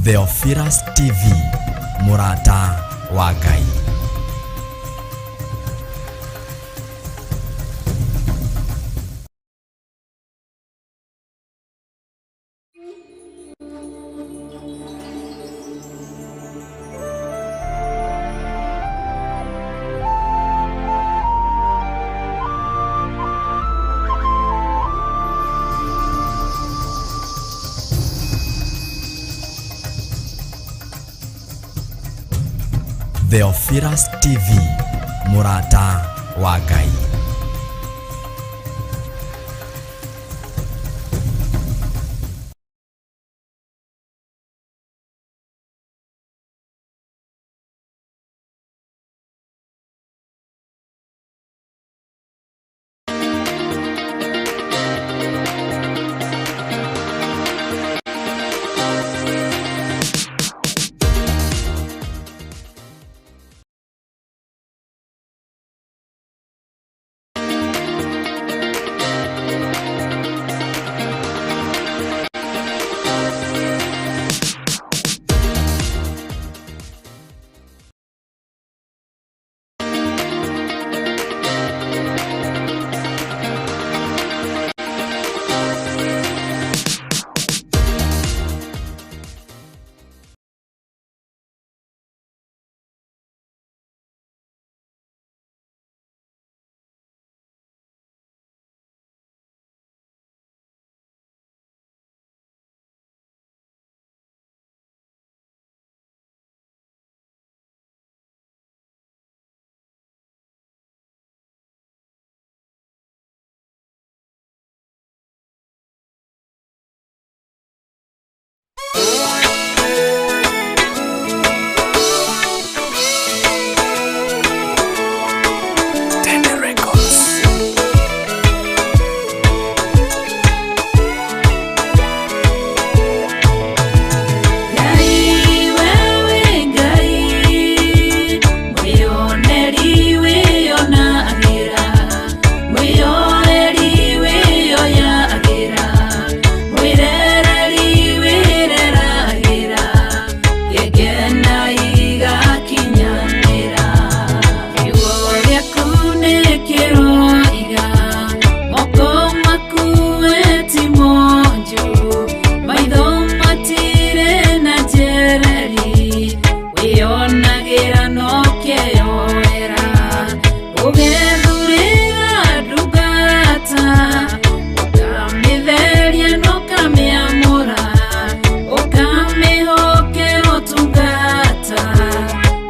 Theophilus TV, mũrata wa Ngai. Theophilus TV, mũrata wa Ngai.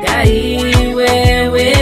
Ngai wewe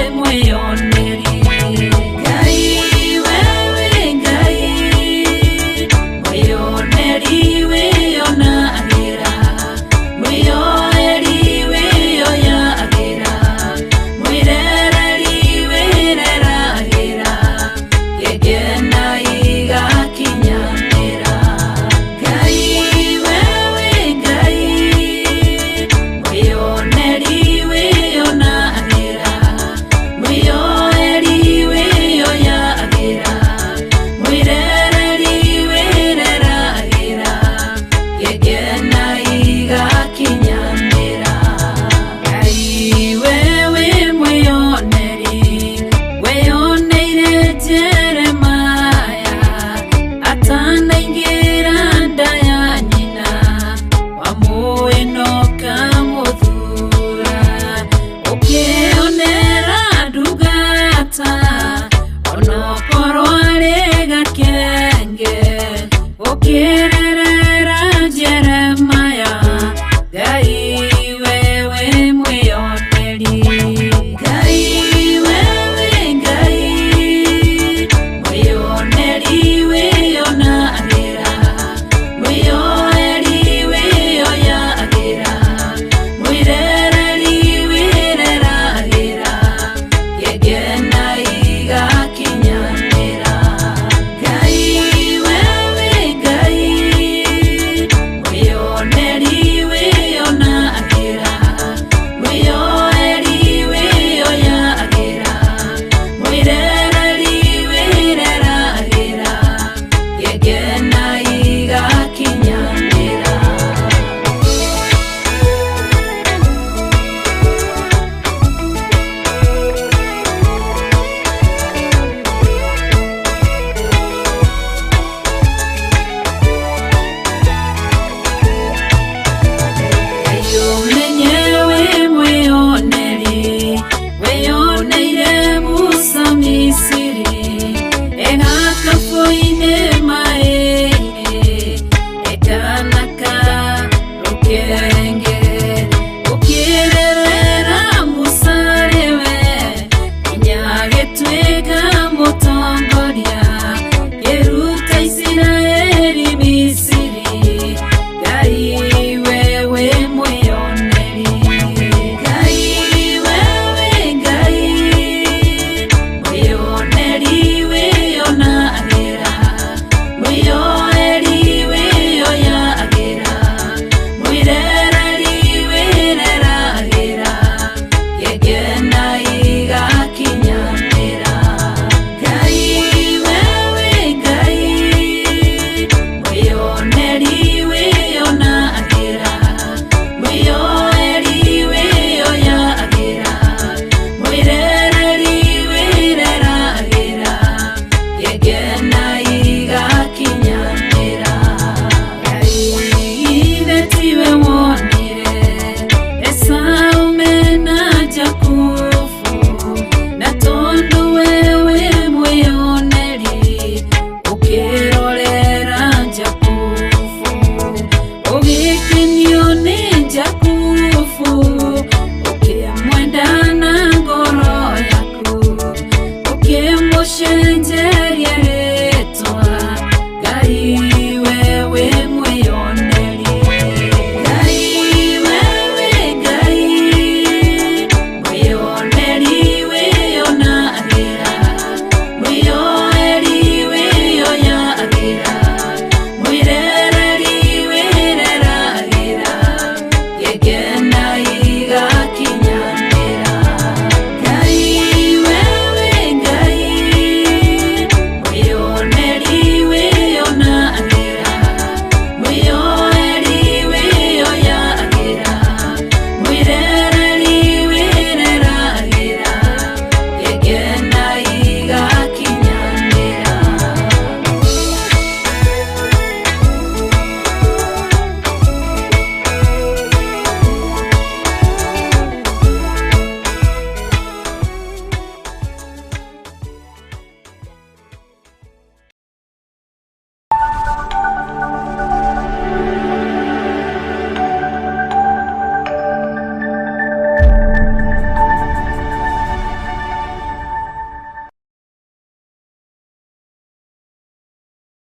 Ngai.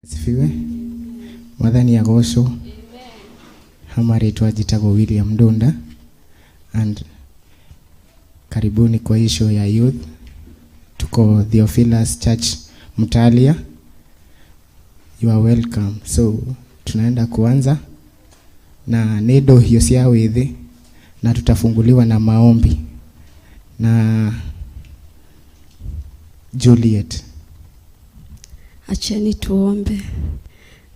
Sifiwe. Mwathani agocwo. Hama rĩtwa njĩtagwo William Ndunda and karibuni kwa hii show ya youth. Tuko Theophilus Church Mtalia. You are welcome. So tunaenda kuanza na nĩ ndũhiũ cia wĩthĩ na tutafunguliwa na maombi na Juliet. Acheni tuombe.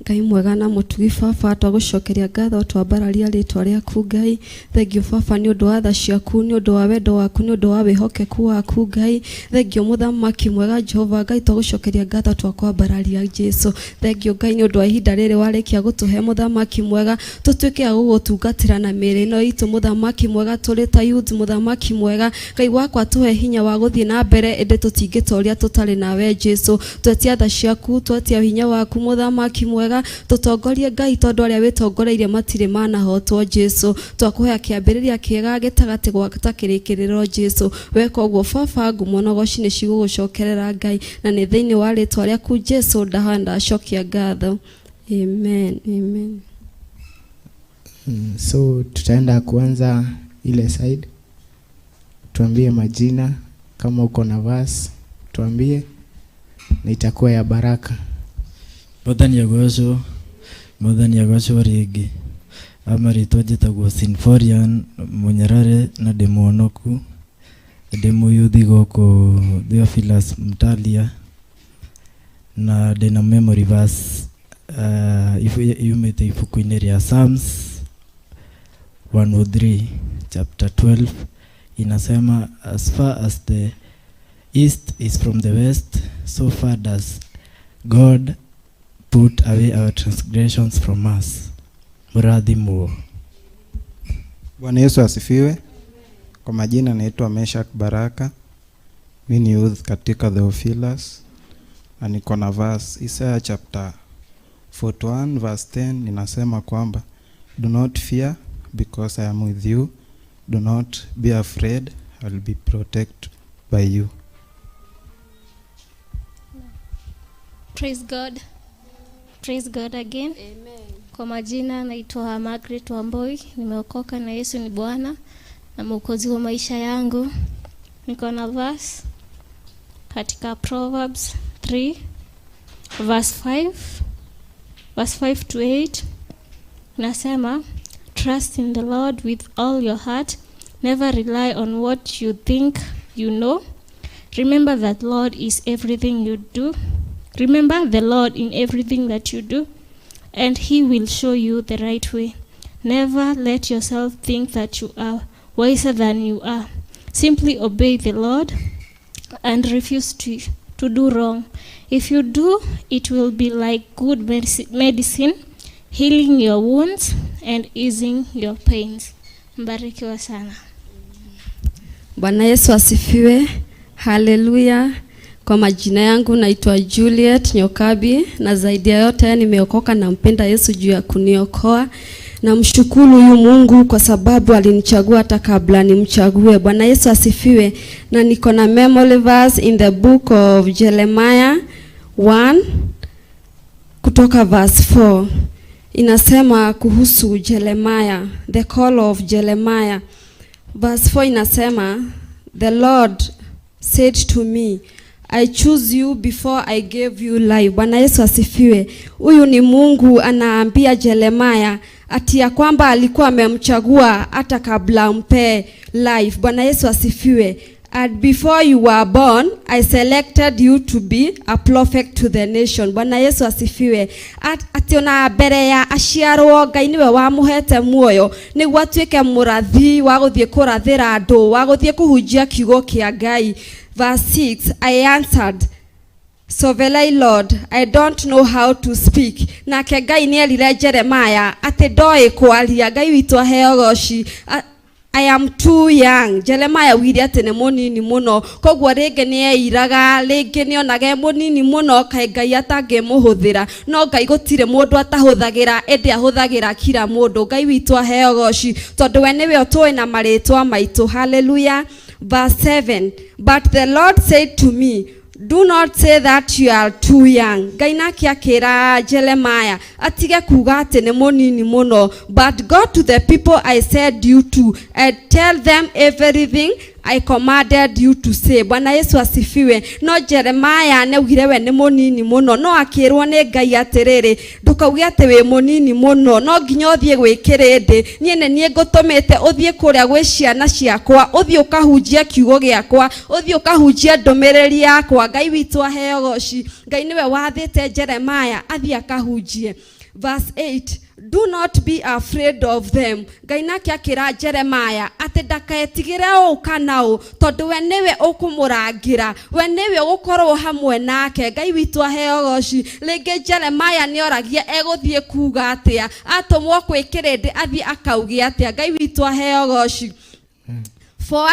Ngai mwega na mũtugi, Baba, twagũcokeria ngatho, twambararia rĩtwa rĩaku. Ngai, thengiũ Baba nĩ ũndũ wa tha ciaku, nĩ ũndũ wa wendo waku, nĩ ũndũ wa wĩhokeku waku. Ngai, thengiũ, mũthamaki mwega Jehova Ngai, twagũcokeria ngatho, twakwambararia Jesu. Thengiũ Ngai nĩ ũndũ wa ihinda rĩrĩ warĩkia gũtũhe, mũthamaki mwega, tũtuĩke a gũgũtungatĩra na mĩĩrĩ ĩno itũ, mũthamaki mwega, tũrĩ ta youth. Mũthamaki mwega Ngai wakwa, tũhe hinya wa gũthiĩ na mbere, ĩndĩ tũtingĩtoria tũtarĩ nawe Jesu. Twetia tha ciaku, twetia hinya waku, mũthamaki mwega, tũtongorie Ngai, tondũ arĩa wĩtongoreirie matirĩ manahotwo. Jesu, twakũhea kĩambĩrĩria kĩega, gĩtagatĩ gwata kĩrĩkĩrĩro. Jesu, weka ũguo Baba, ngumo na ũgoci nĩ cigũgũcokerera Ngai, na nĩ thĩinĩ wa rĩtwa rĩaku Jesu ndahoya, ndacokia ngatho. Amen, amen. So tutaenda kuanza ile side. Tuambie majina, kama uko na verse tuambie, na itakuwa ya baraka. Mwathani agocwo. Mwathani agocwo rĩngĩ. Amarĩtwa njĩtagwo Sinforian Munyarare na ndĩ mũhonoku, ndĩ mũyuthi gũkũ Theophilus Mtalia, na ndĩna memory verse yumĩte ibuku-inĩ rĩa Psalms 103 chapter 12. Inasema, "As far as the east is from the west, so far does God put away our transgressions from us." Mũrathimwo. Bwana Yesu asifiwe. Kwa majina naitwa Meshak Baraka. Mi ni youth katika Theophilus na niko na verse Isaiah chapter 41 verse 10, inasema kwamba, "Do not fear, because I am with you. Do not be afraid, I will be protected by you." Praise God. Praise God again. Kwa majina naitwa Margaret Wamboi, nimeokoka na Yesu ni Bwana na Mwokozi wa maisha yangu. Niko na verse katika Proverbs 3 verse 5, verse 5 to 8. Nasema, "Trust in the Lord with all your heart. Never rely on what you think you know. Remember that Lord is everything you do. Remember the Lord in everything that you do, and He will show you the right way. Never let yourself think that you are wiser than you are. Simply obey the Lord and refuse to do wrong. If you do, it will be like good medicine, healing your wounds and easing your pains." Mbarikiwa sana. Bwana Yesu asifiwe. Haleluya. Kwa majina yangu naitwa Juliet Nyokabi, na zaidi ya yote nimeokoka, nampenda Yesu juu ya kuniokoa. Namshukuru huyu Mungu kwa sababu alinichagua hata kabla nimchague. Bwana Yesu asifiwe. Na niko na memory verse in the book of Jeremiah 1 kutoka verse 4. Inasema kuhusu Jeremiah, the call of Jeremiah. Verse 4 inasema, "The Lord said to me, I choose you before I gave you life." Bwana Yesu asifiwe. Huyu ni Mungu anaambia Jeremiah ati ya kwamba alikuwa amemchagua hata kabla ampe life. Bwana Yesu asifiwe. "And before you were born, I selected you to be a prophet to the nation." Bwana Yesu asifiwe. Ati ona mbere ya aciarwo, Ngai niwe wamuhete muoyo nĩguo atuĩke mũrathi wa gũthiĩ kũrathĩra andũ, wa gũthiĩ kũhunjia kiugo kĩa Ngai. Verse 6, "I answered, 'Sovereign Lord, I don't know how to speak.'" Nake Ngai nĩ erire Jeremiah atĩ ndoĩ kwaria. Ngai witũ aheo goci. "I am too young." Jeremiah augire atĩ nĩ mũnini mũno, koguo rĩngĩ nĩ eiraga, rĩngĩ nĩ onaga e mũnini mũno, kaĩ Ngai atangĩmũhũthĩra. No Ngai gũtirĩ mũndũ atahũthagĩra, ĩndĩ ahũthagĩra kila mũndũ. Ngai witũ aheo goci, tondũ we nĩwe ũtũĩ na marĩtwa maitũ. Hallelujah. Verse 7, "But the Lord said to me," Do not say that you are too young. Ngai nake akĩra Jeremiah atige kuga atĩ nĩ mũnini mũno, but go to the people I said you to and tell them everything I commanded you to say. Bwana Yesu asifiwe. No Jeremiah nĩaugire we nĩ mũnini mũno, no akĩrwo nĩ Ngai atĩrĩrĩ, ndũkauge atĩ wĩ mũnini mũno, no nginya ũthiĩ gwĩ kĩrĩndĩ. Niĩ nĩ niĩ ngũtũmĩte ũthiĩ kũrĩa gwĩ ciana ciakwa, ũthiĩ ũkahunjie kiugo gĩakwa, ũthiĩ ũkahunjie ndũmĩrĩri yakwa. Ngai witũ aheo goci. Ngai nĩwe wathĩte Jeremiah athiĩ akahunjie. Verse 8, do not be afraid of them. Ngai nake akĩra Jeremiah atĩ ndakaetigĩre ũũ kana ũũ, tondũ we nĩwe ũkũmũrangĩra, we nĩwe ũgũkorwo hamwe nake. Ngai witũ aheo goci. Rĩngĩ Jeremiah nĩoragia egũthiĩ kuga atĩa, atũmwo kwĩ kĩrĩndĩ athiĩ akauge atĩa. Ngai witũ aheo goci. For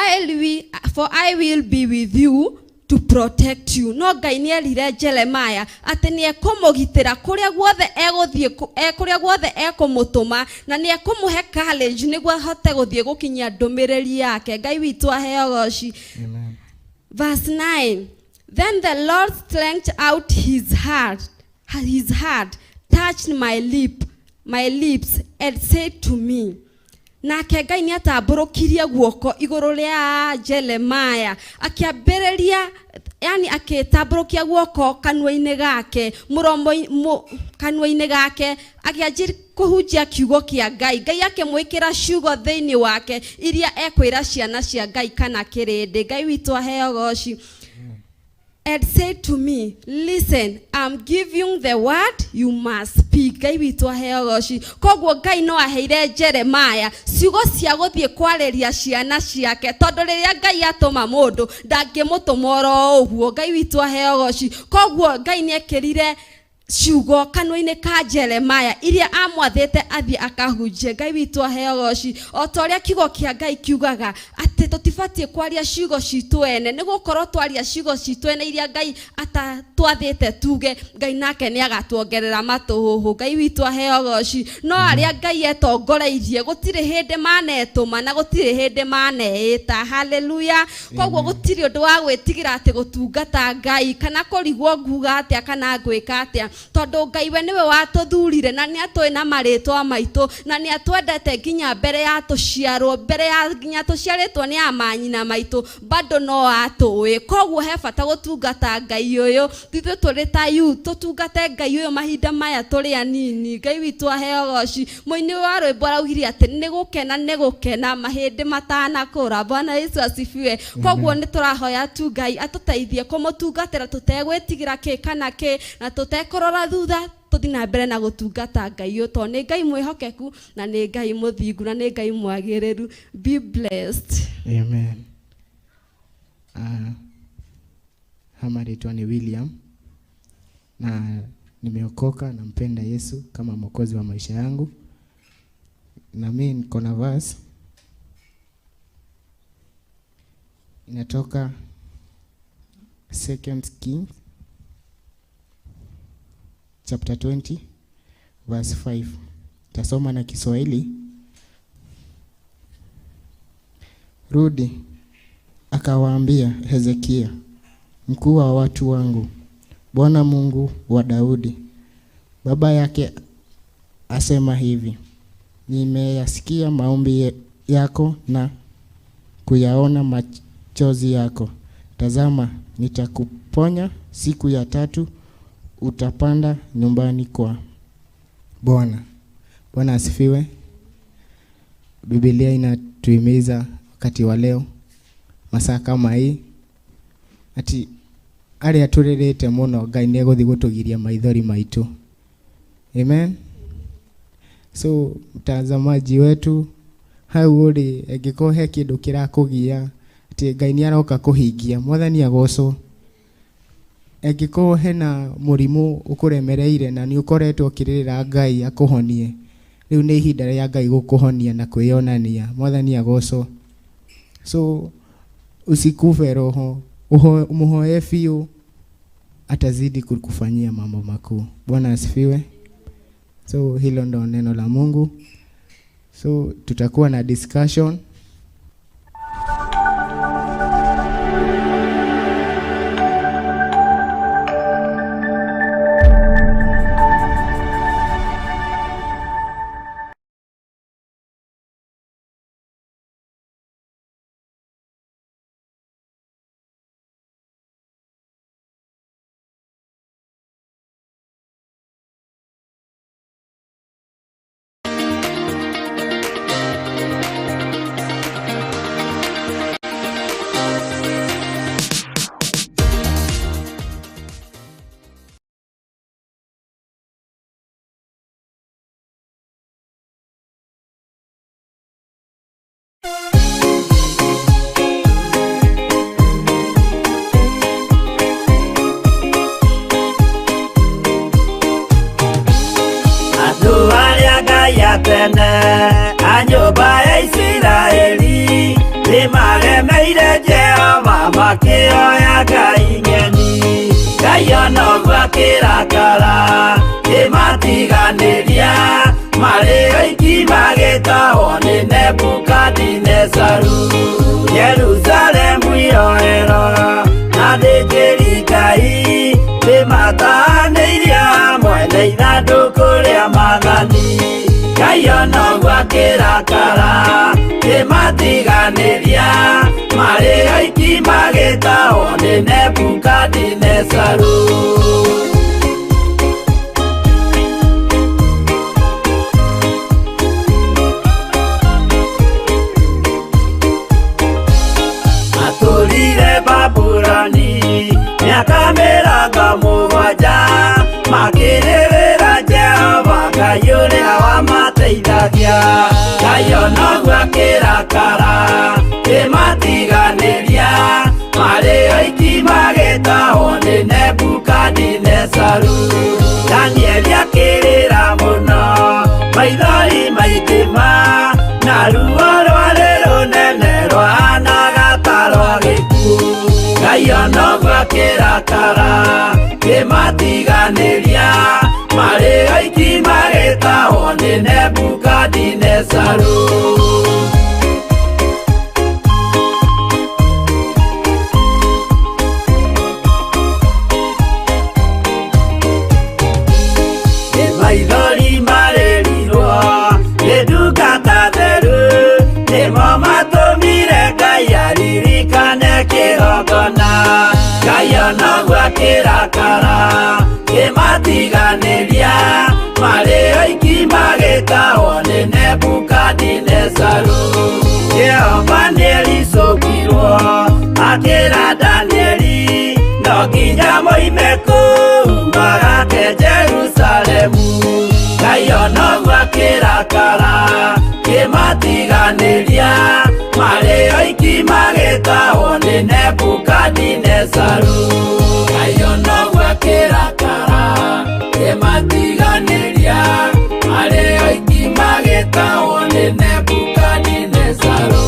I will be with you to protect you. No Ngai nĩerire Jeremiah atĩ nĩekũmũgitĩra kũrĩa guothe egũthiĩ, kũrĩa guothe ekũmũtũma, na nĩekũmũhe courage nĩguo ahote gũthiĩ gũkinyia ndũmĩrĩri yake. Ngai witũ aheo goci. Amen. Verse 9, then the Lord stretched out his hand, touched my lips, and said to me. Nake Ngai nĩatambũrũkirie guoko igũrũ rĩa Jeremiah, akĩambĩrĩria, yani akĩtambũrũkia guoko kanua-inĩ gake, mũromo kanua-inĩ gake, akĩanjia kũhunjia kiugo kĩa Ngai. Ngai akĩmwĩkĩra ciugo thĩinĩ wake iria ekwĩra ciana cia Ngai kana kĩrĩndĩ. Ngai witũ aheo goci. And said to me, listen, I'm giving the word you must speak. Ngai witũ aheo goci. Koguo Ngai no aheire Jeremiah ciugo cia gũthiĩ kwarĩria ciana ciake, tondũ rĩrĩa Ngai atũma mũndũ ndangĩmũtũma oro ũguo. Ngai witũ aheo goci. Koguo Ngai nĩekĩrire ciugo kanua-inĩ ka Jeremiah iria amwathĩte athiĩ akahunjie. Ngai witũ aheo goci. O ta ũrĩa kiugo kĩa Ngai kiugaga atĩ tũtibatiĩ kwaria ciugo citũ ene, nĩ gũkorwo twaria ciugo citũ ene iria Ngai atatwathĩte tuge, Ngai nake nĩ agatuongerera matũhũhũ. Ngai witũ aheo goci. No arĩa Ngai etongoreirie gũtirĩ hĩndĩ manetũma na gũtirĩ hĩndĩ maneĩta. Haleluya. Koguo gũtirĩ ũndũ wa gwĩtigĩra atĩ gũtungata Ngai kana kũrigwo nguga atĩa kana ngwĩka atĩa, tondũ Ngai we nĩwe watũthurire na nĩatũĩ na marĩtwa maitũ na nĩatwendete nginya mbere ya tũciarwo, mbere ya nginya tũciarĩtwo nĩ amanyina maitũ bado no atũĩ. Koguo he bata gũtungata Ngai ũyũ. Ithuĩ tũrĩ ta youth tũtungate Ngai ũyũ mahinda maya tũrĩ anini. Ngai witũ aheo goci. Mũini wa rwĩmbo araugire atĩ nĩ gũkena mahĩndĩ matanakũra. Bwana Yesu asifiwe. Koguo nĩ tũrahoya tu Ngai atũteithie kũmũtungatĩra tũtegwĩtigĩra kĩ kana kĩ, na tũtekũrora thutha, tũthiĩ na mbere na gũtungata Ngai ũyũ, tondũ nĩ Ngai mwĩhokeku na nĩ Ngai mũthingu na nĩ Ngai mwagĩrĩru. Be blessed. Amen. Marĩtwa ni William na nimeokoka, nampenda Yesu kama mwokozi wa maisha yangu. Na mimi niko na verse inatoka 2 Kings chapter 20 verse 5. Tasoma na Kiswahili. Rudi akawaambia Hezekia, mkuu wa watu wangu, Bwana Mungu wa Daudi baba yake asema hivi, nimeyasikia maombi yako na kuyaona machozi yako. Tazama, nitakuponya siku ya tatu, utapanda nyumbani kwa Bwana. Bwana asifiwe. Biblia inatuhimiza wakati wa leo masaa kama hii ati aria turirite muno Ngai ni eguthi gutugiria maithori maitu. Amen. So mtazamaji wetu hau uri engĩkorwo he kĩndũ kĩrakũgia atĩ Ngai nĩ aroka kũhingia, Mwathani agocwo. Engĩkorwo hena mũrimũ ũkũremereire na nĩ ũkoretwo ũkĩrĩrĩra Ngai akũhonie, rĩu nĩ ihinda rĩa Ngai gũkũhonia na kwĩyonania. Mwathani agocwo. So usikufe roho, umuhoe fiu, atazidi kukufanyia mambo makuu. Bwana asifiwe. So hilo ndo neno la Mungu. So tutakuwa na discussion. Andũ arĩa Ngai atene a nyũmba ya Isiraeli nĩmaremeire Jehova makĩoya ngai ng'eni. Ngai ona ũguo akĩrakara kĩmatiganĩria marĩ oiki magĩtahwo nĩ Nebukadinezaru. Jerusalemu iroero na athĩnjĩri Ngai nĩmatahanĩirio hamwe na ithandũkũ rĩa maathani. Ngai ona ũguo akĩrakara kĩmatiganĩria marĩ oiki magĩtahwo nĩ Nebukadinezaru. Matũrire Babuloni mĩaka 70 makĩrĩrĩra Jehova Ngai ũrĩa wamateithagia. Ngai ona ũguo akĩrakara kĩmatiganĩria marĩ oiki magĩtahwo nĩ Nebukadinezaru. Danieli akĩrĩra mũno maithori maingĩ ma na ruo rwarĩ rũnene rwahanaga ta rwa gĩkuũ. Ngai ona ũguo akĩrakara kĩmatiganĩria marĩ oiki magĩtahwo nĩ Nebukadinezaru. Maithori marĩrirwo nĩ ndungata theru nĩmo matũmire Ngai aririkane kĩgongona. Ngai ona ũguo akĩrakara kĩmatiganĩria marĩ oiki magĩtahwo nĩ Nebukadinezaru. Jehova nĩericũkirwo akĩra Danieli no nginya moime kũu magake Jerusalemu. Ngai ona ũguo akĩrakara kĩmatiganĩria marĩ oiki magĩtahwo nĩ Nebukadinezaru. Ngai ona ũguo akĩrakara kĩmatiganĩria marĩ oiki magĩtahwo nĩ Nebukadinezaru.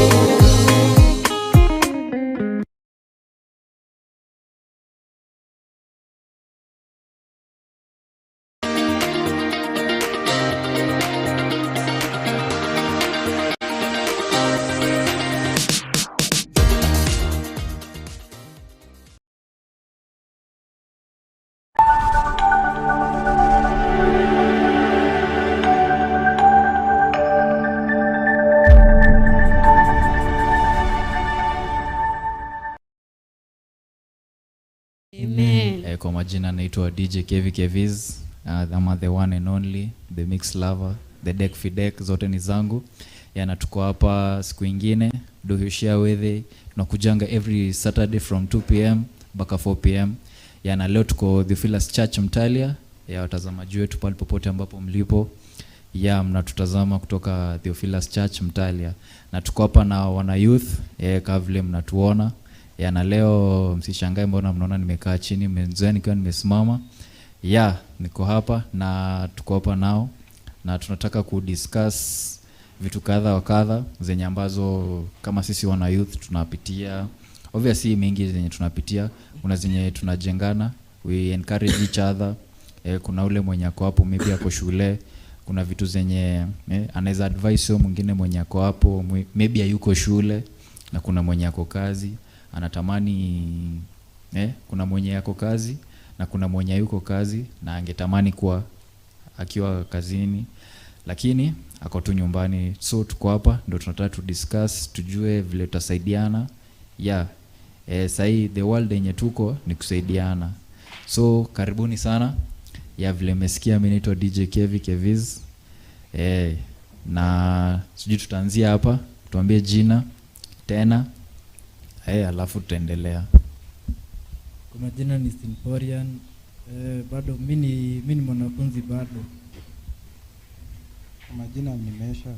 Amen. Kwa majina naitwa DJ Kevi Keviz, ama the one and only, the mix lover, the deck fidek, zote ni zangu. Yana tuko hapa siku ingine, do you share with it. Tunakujanga every Saturday from 2 p.m. mpaka 4 p.m. Yana leo tuko The Theophilus Church Mtalia, ya watazamaji wetu pale popote ambapo mlipo. Ya mnatutazama kutoka Theophilus Church Mtalia. Na tuko hapa na wana youth, kama vile mnatuona. Ya na leo msishangae mbona mnaona nimekaa chini, mmezoea nikiwa nimesimama. Ya niko hapa na tuko hapa nao na tunataka kudiscuss vitu kadha wa kadha zenye ambazo kama sisi wana youth tunapitia. Obviously mingi zenye tunapitia, kuna zenye tunajengana, we encourage each other. Kuna ule mwenye ako hapo maybe ako shule, kuna vitu zenye anaweza advise huyo mwingine mwenye ako hapo maybe hayuko shule, na kuna mwenye ako kazi anatamani kuna mwenye ako kazi na kuna mwenye yuko kazi na angetamani kuwa akiwa kazini lakini ako tu nyumbani. So tuko hapa ndio tunataka tu discuss, tujue vile tutasaidiana. Yeah, sahi the world yenye tuko ni kusaidiana. So karibuni sana. Ya vile mmesikia mimi naitwa DJ Kevi Keviz. Na sijui tutaanzia hapa, tuambie jina tena. Alafu tutaendelea. Kwa majina ni Sinporian. Bado mimi ni mwanafunzi bado. Kwa majina ni Mesha.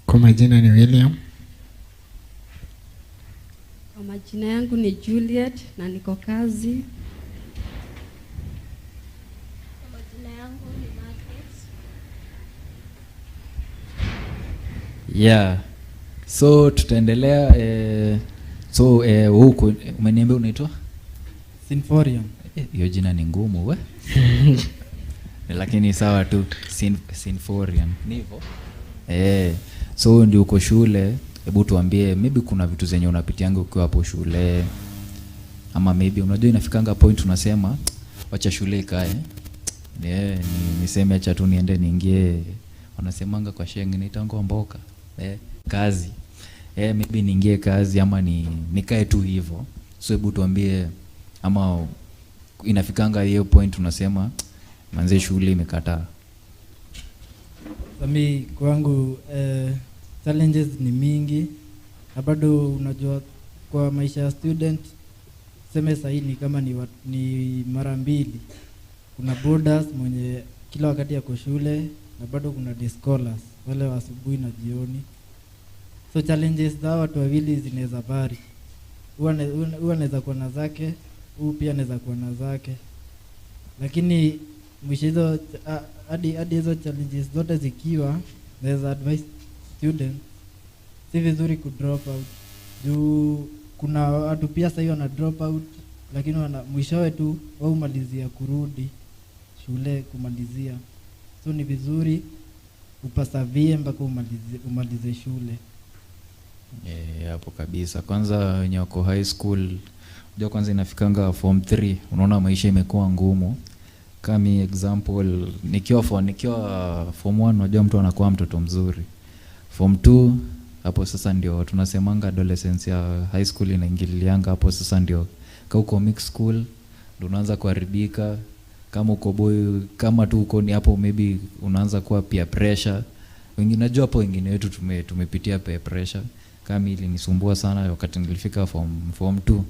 Kwa majina ni William. Kwa majina yangu ni Juliet na niko kazi. Kwa majina yangu ni Margaret. Yeah. So tutaendelea so huko umeniambia unaitwa Sinforian. Hiyo jina ni ngumu we. Lakini sawa tu, Sinforian. Ni hivyo? So ndio uko shule, hebu tuambie maybe kuna vitu zenye unapitianga ukiwa hapo shule, ama maybe unajua inafikanga point unasema wacha shule ikae. Niseme acha tu niende niingie, wanasemanga kwa sheng nitango mboka. Kazi. Maybe niingie kazi ama nikae tu hivyo. So hebu tuambie, ama inafikanga hiyo point unasema manze shule imekataa? Mimi kwangu challenges ni mingi, na bado unajua kwa maisha ya student seme sahi ni kama ni mara mbili. Kuna boarders mwenye kila wakati yako shule, na bado kuna day scholars wale wa asubuhi na jioni. So challenges za watu wawili zinaweza vary. Huwa anaweza kuwa na zake, huyu pia anaweza kuwa na zake. Lakini mwisho hizo hadi hizo challenges zote zikiwa, naweza advise students si vizuri ku drop out. Juu kuna watu pia sasa wana drop out, lakini mwishowe tu wao malizia kurudi shule kumalizia. So ni vizuri upasavie mpaka umalize shule. Hapo kabisa. Kwanza wenye wako high school, unajua kwanza inafikanga form 3, unaona maisha imekuwa ngumu. Kama example, nikiwa form 1 unajua mtu anakuwa mtoto mzuri. Form 2 hapo sasa ndio tunasemanga adolescence ya high school inaingilianga hapo sasa ndio. Kama uko mixed school ndio unaanza kuharibika. Kama uko boy, kama tu uko ni hapo maybe unaanza kuwa peer pressure. Wengine najua hapo wengine wetu tumepitia peer pressure. Kama ilinisumbua sana wakati nilifika form 2.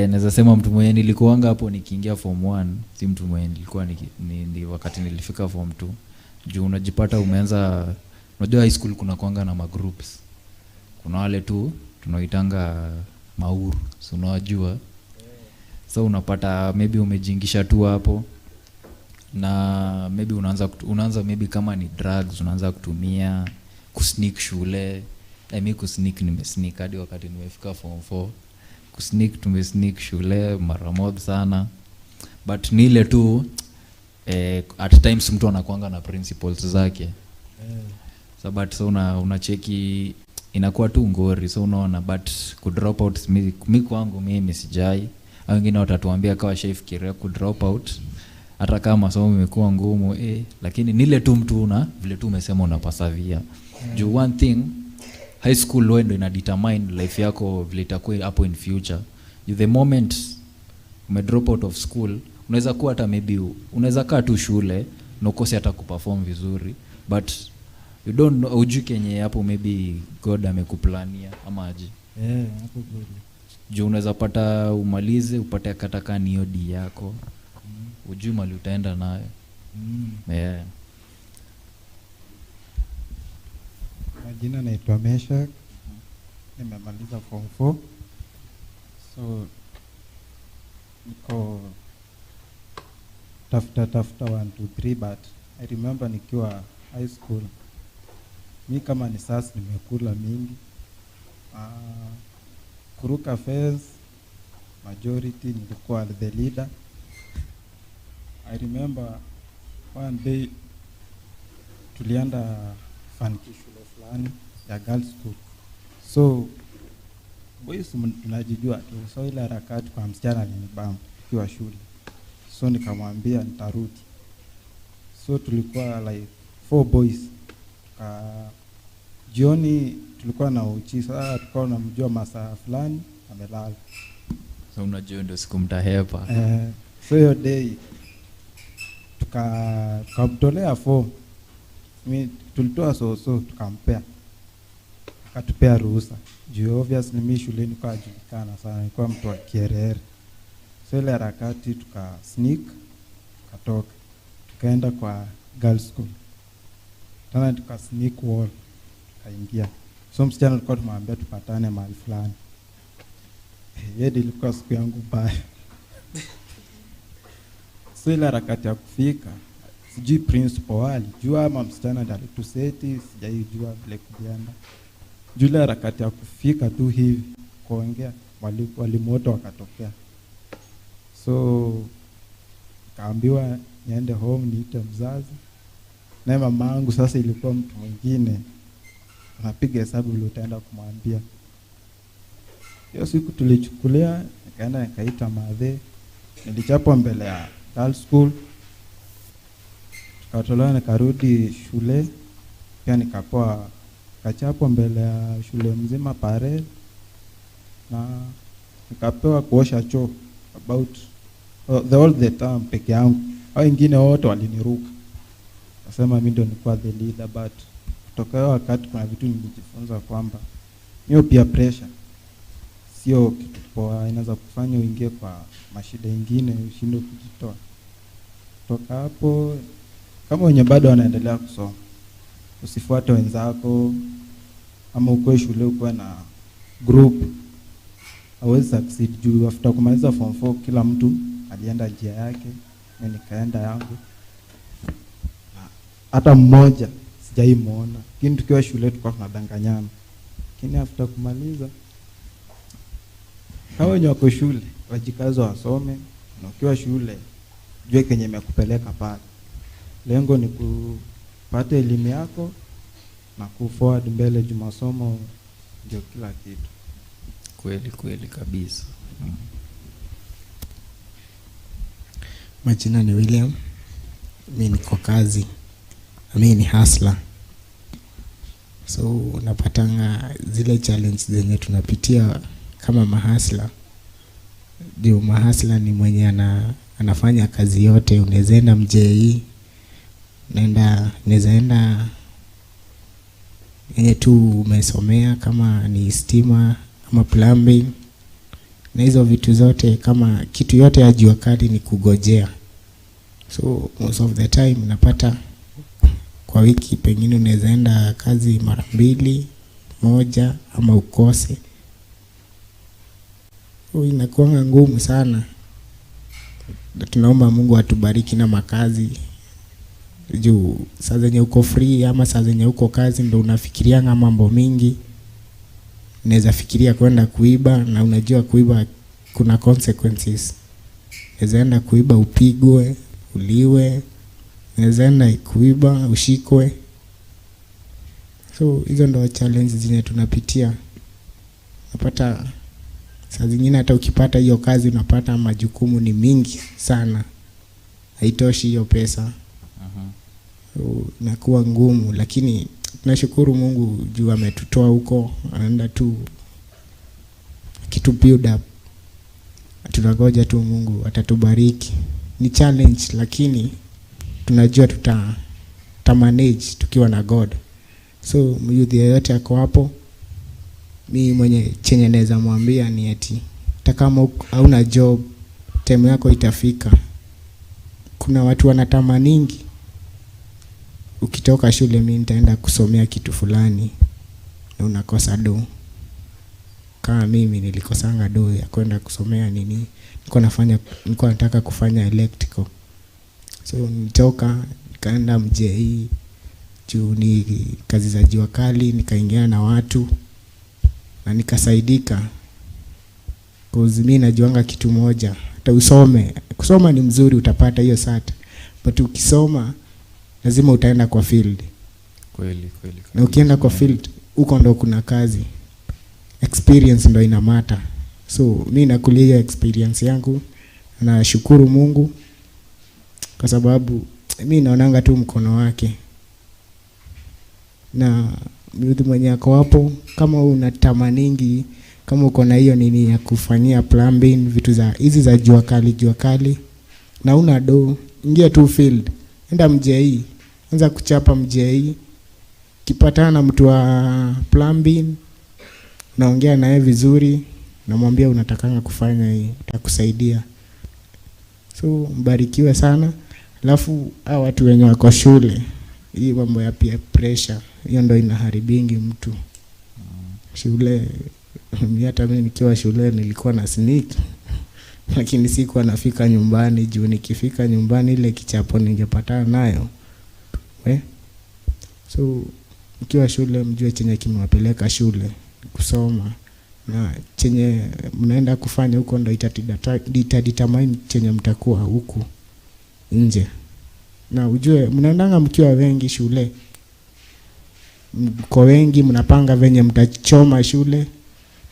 Naweza sema mtu mwenye nilikuanga hapo nikiingia form 1 si mtu mwenye nilikuwa ni wakati nilifika form 2. Juu unajipata umeanza, unajua high school kuna kuanga na magroups. Kuna wale tu tunaoitanga mauru, so unawajua. So unapata maybe umejiingisha tu hapo, na maybe unaanza maybe kama ni drugs unaanza kutumia, kusneak shule. Mimi kusneak nimesneak hadi wakati nimefika form 4. Kusneak tumesneak shule mara mob sana. But ni ile tu at times mtu anakuanga na principles zake. So but so unacheki inakuwa tu ngori, so unaona. But ku drop out mi kwangu mimi sijai. Au wengine watatuambia kama shaifikiria ku drop out hata kama masomo imekuwa ngumu, lakini nile tu mtu una vile tu umesema unapasavia. Juu one thing, high school wewe ndio ina determine life yako vile itakuwa hapo in future. You the moment ume drop out of school, unaweza kuwa hata maybe unaweza kaa tu shule na ukose hata kuperform vizuri, but you don't know, hujui kenye hapo maybe God amekuplania ama aje. Hapo kweli. Juu unaweza pata umalize upate kataka ni hiyo D yako. Hujui mali utaenda nayo. Majina naitwa Mesha. Nimemaliza form 4. So niko tafuta 1 2 3, but I remember nikiwa high school mi kama ni sasa nimekula mingi. Kuruka fence majority nilikuwa the leader. I remember one day tulienda funky shule fulani ya girls school. So boys tunajijua tu, so ile harakati kwa msichana alinibamba tukiwa shule. So nikamwambia nitarudi. So tulikuwa like 4 boys. Jioni tulikuwa na uchi, sasa tulikuwa tunamjua masaa fulani amelala. So unajua ndio siku mtahepa. So hiyo day tukamtolea form. Mimi tulitoa so tukampea. Akatupea ruhusa. Juu obviously mimi shuleni nilikuwa najulikana sana, nilikuwa mtu wa kierere. So ile harakati tuka sneak, tukatoka. Tukaenda kwa girls school. Tukapatana, tuka sneak wall, tukaingia. So msichana tulikuwa tumwambia tupatane mahali fulani. Yeye ilikuwa siku yangu mbaya. So ile harakati ya kufika, sijui principal alijua ama msichana ndiye alituseti, sijaijua vile kulienda. Juu ile harakati ya kufika tu hivi kuongea, walimu wote wakatokea. So kaambiwa niende home niite mzazi. Naye mama yangu sasa ilikuwa mtu mwingine, anapiga hesabu vile utaenda kumwambia. Hiyo siku tulichukulia, nikaenda nikaita madhe, nilichapwa mbele ya girls school, tukatolewa, nikarudi shule pia nikapoa, nikachapwa mbele ya shule mzima parade, na nikapewa kuosha choo about the all the time peke yangu. Hao wengine wote waliniruka, nasema mimi ndio nilikuwa the leader. But kutoka hiyo wakati kuna vitu nilijifunza kwamba hiyo pia pressure sio kitu poa, inaweza kufanya uingie kwa mashida ingine ushindwe kujitoa. Kutoka hapo, kama wenye bado wanaendelea kusoma, usifuate wenzako, ama ukuwe shule ukuwe na group, hauwezi succeed. Juu after kumaliza form 4 kila mtu alienda njia yake, mimi nikaenda yangu, hata mmoja sijaimuona. Lakini tukiwa shule tulikuwa tunadanganyana, lakini after kumaliza, kama wenye wako shule wajikaze wasome, na ukiwa shule jue kenye imekupeleka pale. Lengo ni kupata elimu yako na ku forward mbele, juu masomo ndio kila kitu. Kweli kweli kabisa. Majina ni William, mi niko kazi, mi ni hustler. So unapatanga zile challenge zenye tunapitia kama mahustler. Juu mahustler ni mwenye anafanya kazi yote. Unaweza enda mjei, unaweza enda yenye tu umesomea kama ni stima ama plumbing na hizo vitu zote, kama kitu yote ya jua kali ni kugojea. So most of the time unapata kwa wiki pengine unaweza enda kazi mara mbili, moja ama ukose. So inakuanga ngumu sana. Tunaomba Mungu atubariki na makazi. Juu saa zenye uko free ama saa zenye uko kazi ndo unafikirianga mambo mingi. Unaweza fikiria kwenda kuiba, na unajua kuiba kuna consequences. Unaweza enda kuiba upigwe, uliwe. Unaweza enda kuiba ushikwe. So hizo ndo challenges zenye tunapitia. Unapata saa zingine hata ukipata hiyo kazi unapata majukumu ni mingi sana, haitoshi hiyo pesa. So, inakuwa ngumu, lakini tunashukuru Mungu juu ametutoa huko, anaenda tu kitu build up. Tunangoja tu Mungu atatubariki. Ni challenge, lakini tunajua tuta manage tukiwa na God. So youth yeyote ako hapo, mi mwenye chenye naweza mwambia ni eti hata kama hauna job, time yako itafika. Kuna watu wanatamaningi ukitoka shule mi nitaenda kusomea kitu fulani, na unakosa do. Kama mimi nilikosanga do ya kwenda kusomea nini, nilikuwa nataka kufanya electrical. So nilitoka nikaenda mjei juu ni kazi za jua kali, nikaingia na watu na nikasaidika. Cause mimi najuanga kitu moja, hata usome, kusoma ni mzuri utapata hiyo cert, but ukisoma lazima utaenda kwa field. Kweli kweli. Na ukienda kwa field huko ndo kuna kazi. Experience ndo ina matter. So mimi nakulia hiyo experience yangu, nashukuru Mungu kwa sababu mimi naonanga tu mkono wake. Na mtu mwenye ako hapo, kama unatamaningi, kama uko na hiyo nini ya kufanyia plumbing, vitu za hizi za jua kali, jua kali, na una do, ingia tu field, enda mjei, anza kuchapa mjei. Kipatana na mtu wa plumbing, naongea naye vizuri, namwambia unatakanga kufanya hii, atakusaidia. So mbarikiwe sana. Alafu hao watu wenye wako shule, Hii mambo ya peer pressure hiyo ndo inaharibingi mtu. Shule, hata mimi nikiwa shule nilikuwa na sneak, lakini sikuwa nafika nyumbani juu nikifika nyumbani ile kichapo ningepatana nayo. So mkiwa shule mjue chenye kimewapeleka shule kusoma, na chenye mnaenda kufanya huko ndo itadetermine chenye mtakuwa huku nje. Na ujue mnaendanga mkiwa wengi shule, mko wengi, mnapanga venye mtachoma shule,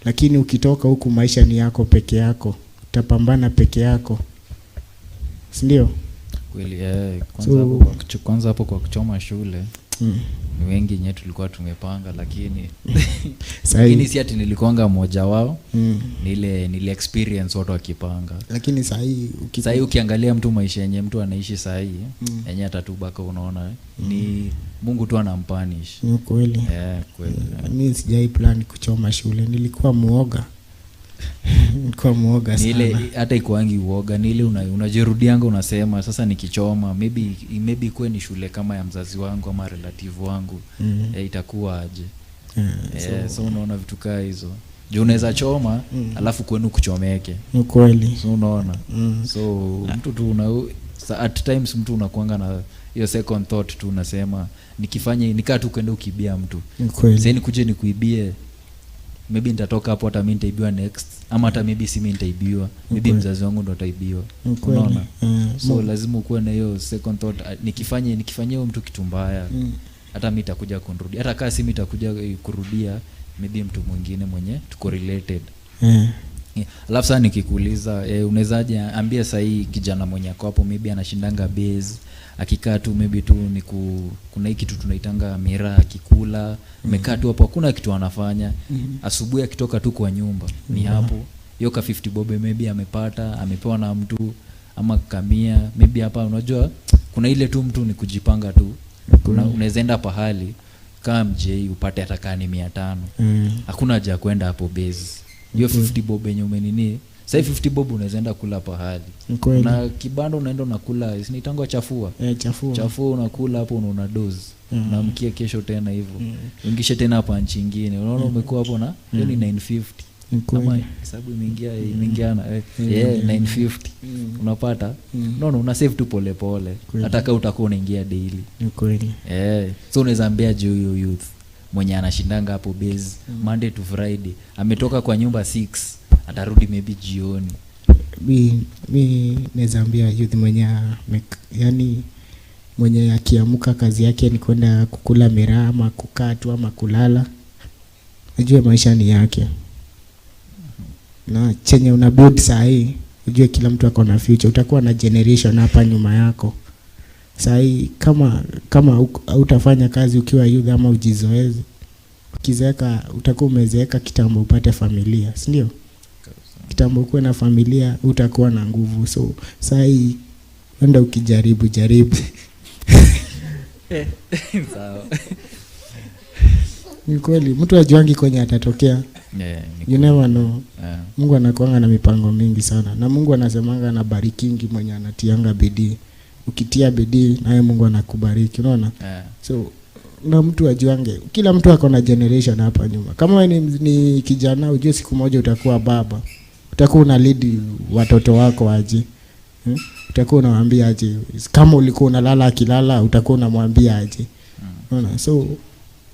lakini ukitoka huku maisha ni yako peke yako, utapambana peke yako, si ndio? Kweli, kwanza hapo kwa kuchoma shule ni wengi nyewe tulikuwa tumepanga, lakini lakini si ati nilikuanga mmoja wao. Nile experience watu wakipanga. Lakini sahi sahi ukiangalia mtu maisha yenye mtu anaishi sahi yenye atatubaka, unaona ni Mungu tu anampunish. Ni kweli. Kweli. Mimi sijai plan kuchoma shule, nilikuwa muoga. Nilikuwa muoga sana. Ile hata ikuangi uoga, ni ile unajirudianga unasema sasa nikichoma maybe ikuwe ni shule kama ya mzazi wangu ama relative wangu, itakuwa aje? So unaona vitu kaa hizo. Juu unaweza choma alafu kwenu kuchomeke. Ni kweli. So unaona. So mtu tu at times mtu unakuanga na hiyo second thought tu, unasema nikifanya nikaa tu kwenda ukibia mtu. Sasa nikuje nikuibie, maybe nitatoka hapo hata mimi nitaibiwa next, ama hata maybe si mimi nitaibiwa, maybe mzazi wangu ndo ataibiwa. Unaona? So lazima ukuwe na hiyo second thought, nikifanyia huyo mtu kitu mbaya, hata mimi nitakuja kunirudi, hata kama si mimi nitakuja kurudia, maybe mtu mwingine mwenye tuko related. Alafu sasa nikikuuliza, unawezaje ambia sasa hii kijana mwenye ako hapo maybe anashindanga base, akikaa tu maybe tu ni kuna hii kitu tunaitanga miraa, akikula amekaa tu hapo hakuna kitu anafanya. Asubuhi akitoka tu kwa nyumba ni hapo hiyo ka 50 bob maybe amepata, amepewa na mtu ama kamia maybe hapa. Unajua kuna ile tu mtu ni kujipanga tu. Unaweza enda pahali kama mjei upate hata kama ni 500. Hakuna haja kwenda hapo base. Hiyo 50 bob yenye umenini, sasa 50 bob unaweza enda kula pahali. Na kibanda unaenda unakula, si nitango chafua. Chafua unakula hapo unaona dose. Unaamkia kesho tena hivyo. Uingishe tena hapa nchi nyingine. Unaona umekuwa hapo na hiyo ni 950. Kama hesabu imeingiana 950. Unapata? No, una save tu pole pole. Hata kama utakuwa unaingia daily. Ni kweli. So unaweza ambia juu huyo youth mwenye anashindanga hapo base Monday to Friday, ametoka kwa nyumba 6, atarudi maybe jioni. Mi naweza ambia youth mwenye yani mwenye akiamka kazi yake ni kwenda kukula miraa ama kukaa tu ama kulala, ajue maisha ni yake. Na chenye una build saa hii, ujue kila mtu ako na future, utakuwa na generation hapa nyuma yako. Saa hii kama utafanya kazi ukiwa youth ama ujizoeze, ukizeeka utakuwa umezeeka kitambo upate familia, si ndio? Kitambo ukuwe na familia utakuwa na nguvu. So saa hii enda ukijaribu jaribu. Sawa. Ni kweli mtu ajuangi kwenye atatokea. You never know. Mungu anakuanga na mipango mingi sana, na Mungu anasemanga anabarikingi mwenye anatianga bidii. Ukitia bidii naye Mungu anakubariki, unaona? So na mtu ajuange, kila mtu ako na generation hapa nyuma. Kama wewe ni kijana, ujue siku moja utakuwa baba. Utakuwa una lead watoto wako aje. Utakuwa unawaambia aje. Kama ulikuwa unalala akilala, utakuwa unamwambia aje. Unaona? So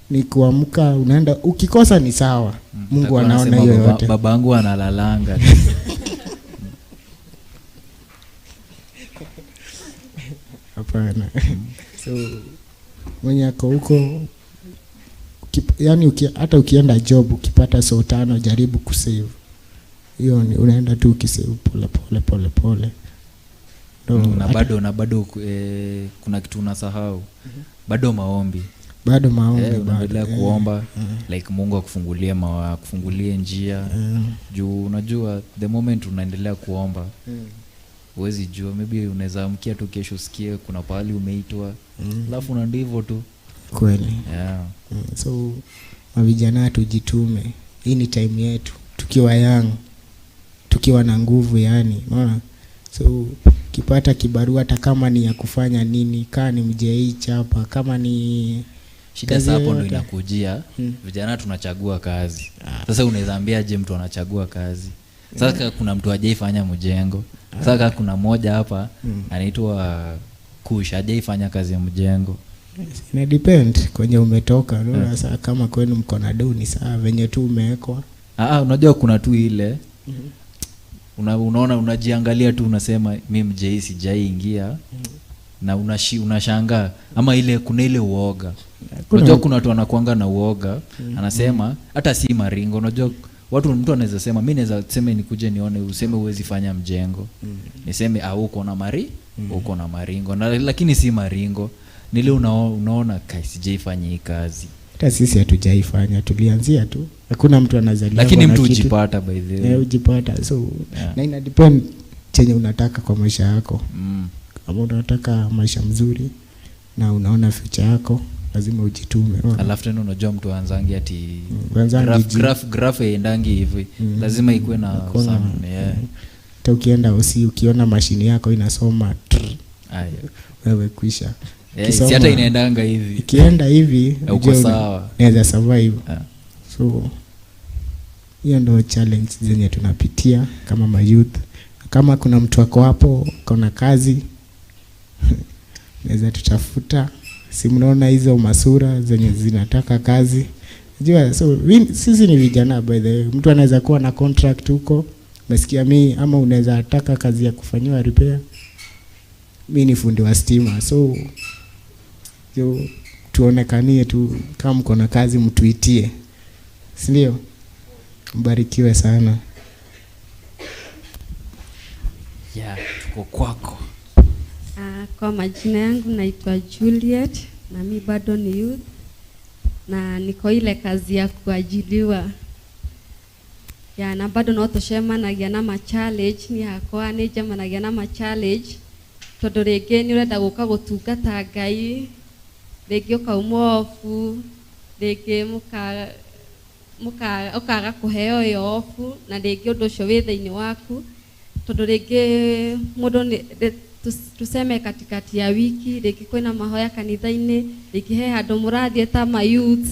ni kuamka unaenda, ukikosa ni sawa. Mungu anaona hiyo yote. Babangu analalanga. Hapana. So mwenye ako huko, yani hata ukienda job ukipata so 5 jaribu kusave. Hiyo ni unaenda tu ukisave pole pole pole pole. Na bado kuna kitu unasahau. Bado maombi. Bado maombi, unaendelea kuomba like Mungu akufungulie akufungulie njia. Juu unajua the moment unaendelea kuomba, huwezi jua, maybe unaweza amkia tu kesho usikie kuna pahali umeitwa. Alafu na ndivyo tu. Kweli. So mavijana tujitume. Hii ni time yetu tukiwa young, tukiwa na nguvu yani, unaona? So Ukipata kibarua hata kama ni ya kufanya nini, kaa ni mjei chapa, kama ni Shida kazi sasa hapo ndo yoyote. inakujia. Vijana tunachagua kazi. Sasa unaweza ambia je mtu anachagua kazi? Sasa kuna mtu hajaifanya mjengo. Sasa kuna mmoja hapa anaitwa Kush, hajaifanya kazi ya mjengo. Ina depend kwenye umetoka. Unaona sasa kama kwenu mko na duni saa venye tu umewekwa. Unajua kuna tu ile unaona unajiangalia tu unasema mi mjei sijaiingia na unashangaa ama ile kuna ile uoga. Unajua kuna watu wanakuanga na uoga, anasema hata si maringo. Unajua watu, mtu anaweza sema mi naweza sema nikuje nione, useme huwezi fanya mjengo. Niseme uko na mari, uko na maringo. Na, lakini si maringo. Nile unaona kai sijaifanya hii kazi. Hata sisi hatujaifanya, tulianzia tu. Hakuna mtu anazaliwa Lakini na mtu kitu. hujipata by the way. Hujipata. So Yeah. na ina depend chenye unataka kwa maisha yako. Kama unataka maisha mzuri na unaona future yako, lazima ujitume. Unaona? Alafu tena unajua mtu anzangi ati Anzangi ji. graph haiendangi hivi. Lazima ikuwe na Hakuna. some, yeah. Hata ukienda usi ukiona mashini yako inasoma trrr, Aya. wewe kwisha. Si hata inaendanga hivi. Ikienda hivi, Uko ujue sawa. unaweza survive. So hiyo ndio challenge zenye tunapitia kama ma youth. Kama kuna mtu ako hapo, kuna kazi, naweza tutafuta. Si mnaona hizo masura zenye zinataka kazi. Unajua, so sisi ni vijana by the way. Mtu anaweza kuwa na contract huko, umesikia mi, ama unaweza taka kazi ya kufanyiwa repair. Mi ni fundi wa stima, so tuonekanie tu kama mko na kazi mtuitie. Si ndio? Mbarikiwe sana. Yeah, tuko kwako. Kwa majina yangu naitwa Juliet na mi bado ni youth na niko ile kazi ya kuajiliwa. Ya, na bado no tucemanagia na ma challenge, ni hakwa ni njemanagia na ma challenge tondu ringi ni urenda guka gutungata Ngai, ringi ukauma ofu, ringi ukaga kuheo iyo ofu, na ringi undu ucio wi thiini waku tondu ringi mundu ni tuseme katikati ya wiki ringi kwina mahoya kanitha-ini, ringi he handu murathie ta ma youth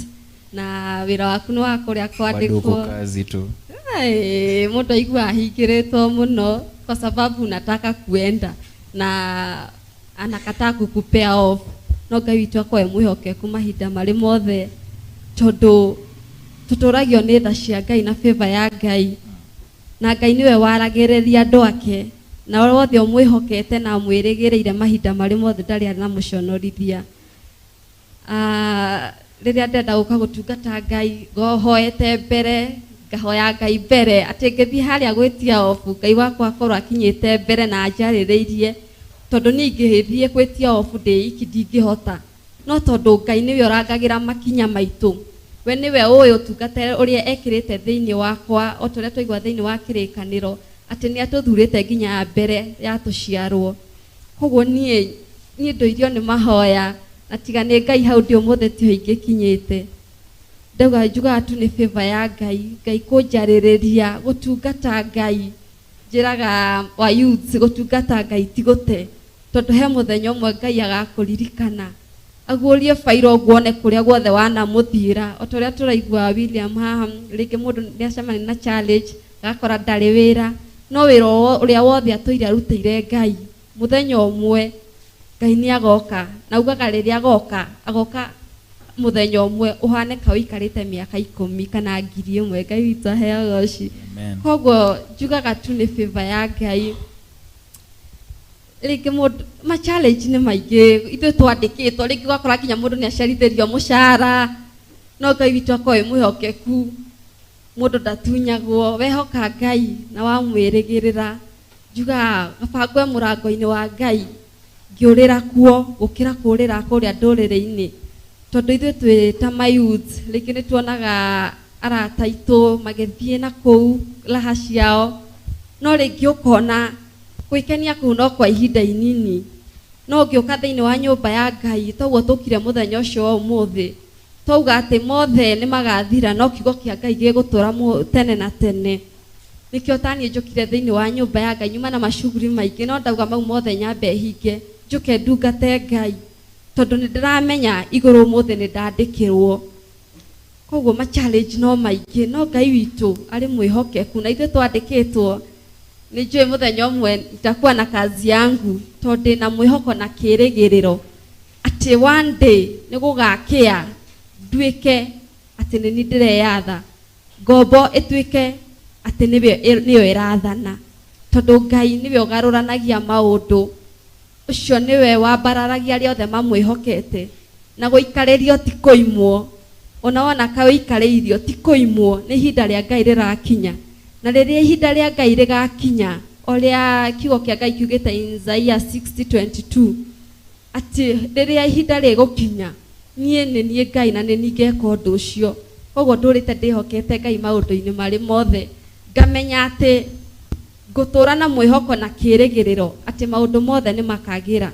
na wira waku ni wa kuria Bado uko kwandikwo. kazi tu. Ai, mundu aigua ahingĩrĩtwo mũno kwa sababu unataka kuenda na anakataa kukupea off. No Ngai witũ akorwo e mwĩhokeku mahinda marĩ mothe tondũ tũtũragio nĩ tha cia Ngai na favor ya Ngai, na Ngai nĩwe waragĩrĩria andũ ake, na wothe ũmwĩhokete na amwĩrĩgĩrĩire mahinda marĩ mothe ndarĩ anamũconorithia. Rĩrĩa ndenda gũka gũtungata Ngai, ngohoete mbere, ngahoya Ngai mbere atĩ ngĩthiĩ harĩa gwĩtia obu, Ngai wakwa akorwo akinyĩte mbere na anjarĩrĩirie, tondũ niĩ ingĩthiĩ gwĩtia obu ndĩ iki ndingĩhota, no tondũ Ngai nĩwe ũrangagĩra makinya maitũ, we nĩwe ũĩ ũtungata ũrĩa ekĩrĩte thĩinĩ wakwa, o ta ũrĩa twaigua thĩinĩ wa kĩrĩkanĩro atĩ nĩ atũthurĩte nginya mbere ya tũciarwo. Koguo niĩ ndũirio nĩ mahoya, na tiga nĩ Ngai hau ndĩ ũmũthĩ tiho ingĩkinyĩte. Ndauga njugaga tu nĩ favor ya Ngai, Ngai kũnjarĩrĩria gũtungata Ngai. Njĩraga wa youths gũtungata Ngai ti gũte, tondũ he mũthenya ũmwe Ngai agakũririkana aguũrie bairo ũguo one kũrĩa guothe wanamũthiĩra. O ta ũrĩa tũraigua William haha, rĩngĩ mũndũ nĩacemania na challenge agakora ndarĩ wĩra, no wĩra ũrĩa wothe atũire arutĩire Ngai, mũthenya ũmwe Ngai nĩagoka, na augaga rĩrĩa agoka, agoka mũthenya ũmwe ũhane ka ũikarĩte mĩaka ikũmi kana ngiri ĩmwe. Ngai witũ aheo ũgoci. Amen. Koguo njugaga tu nĩ favor ya Ngai. Rĩngĩ mũndũ, ma challenge nĩ maingĩ, ithuĩ twandĩkĩtwo, rĩngĩ ũgakora nginya mũndũ nĩacerithĩrio mũcara, no Ngai witũ akorwo e mwĩhokeku, mũndũ ndatunyagwo, wehoka Ngai na wamwĩrĩgĩrĩra. Njugaga kaba ngwe mũrango-inĩ wa Ngai ngĩũrĩra kuo gũkĩra kũũrĩra kũrĩa ndũrĩrĩ-inĩ, tondũ ithuĩ twĩ ta ma youth rĩngĩ nĩ tuonaga arata aitũ magĩthiĩ na kũu raha ciao, no rĩngĩ ũkona gwĩkenia kũu no kwa ihinda inini, no ũngĩũka thĩinĩ wa nyũmba ya Ngai toguo tũkire mũthenya ũcio wa ũmũthĩ, twauga atĩ mothe nĩ magathira, no kiugo kĩa Ngai gĩgũtũra tene na tene. Nĩkĩo taniĩ njũkire thĩinĩ wa nyũmba ya Ngai, nyuma na macuguri maingĩ, no ndauga mau mothe nyambe hinge, njũke ndungate Ngai, tondũ nĩ ndĩramenya igũrũ ũmũthĩ nĩ ndandĩkĩrwo. Koguo ma challenge no maingĩ, no Ngai witũ arĩ mwĩhokeku, na ithuĩ twandĩkĩtwo. Nĩ njũĩ mũthenya ũmwe nitakuwa na kazi yangu, tondũ ndĩna mwĩhoko na kĩĩrĩgĩrĩro atĩ one day nĩ gũgakĩa nduĩke atĩ nĩ niĩ ndĩreyatha, ngombo ĩtuĩke atĩ nĩyo ĩrathana, tondũ Ngai nĩwe ũgarũranagia maũndũ. Ũcio nĩwe wambararagia arĩa othe mamwĩhokete, na gũikarĩrio ti kũimwo. Ona wona ka ũikarĩirio ti kũimwo, nĩ ihinda rĩa Ngai rĩrakinya. Na rĩrĩa ihinda rĩa Ngai rĩgakinya, ũrĩa kiugo kĩa Ngai kiugĩte in Isaiah 60:22, atĩ rĩrĩa ihinda rĩgũkinya, niĩ nĩ niĩ Ngai na nĩ niĩ ngeka ũndũ ũcio. Koguo ndũrĩte ndĩhokete Ngai maũndũ-inĩ marĩ mothe, ngamenya atĩ ngũtũra na mwĩhoko na kĩĩrĩgĩrĩro atĩ maũndũ mothe nĩ makagĩra,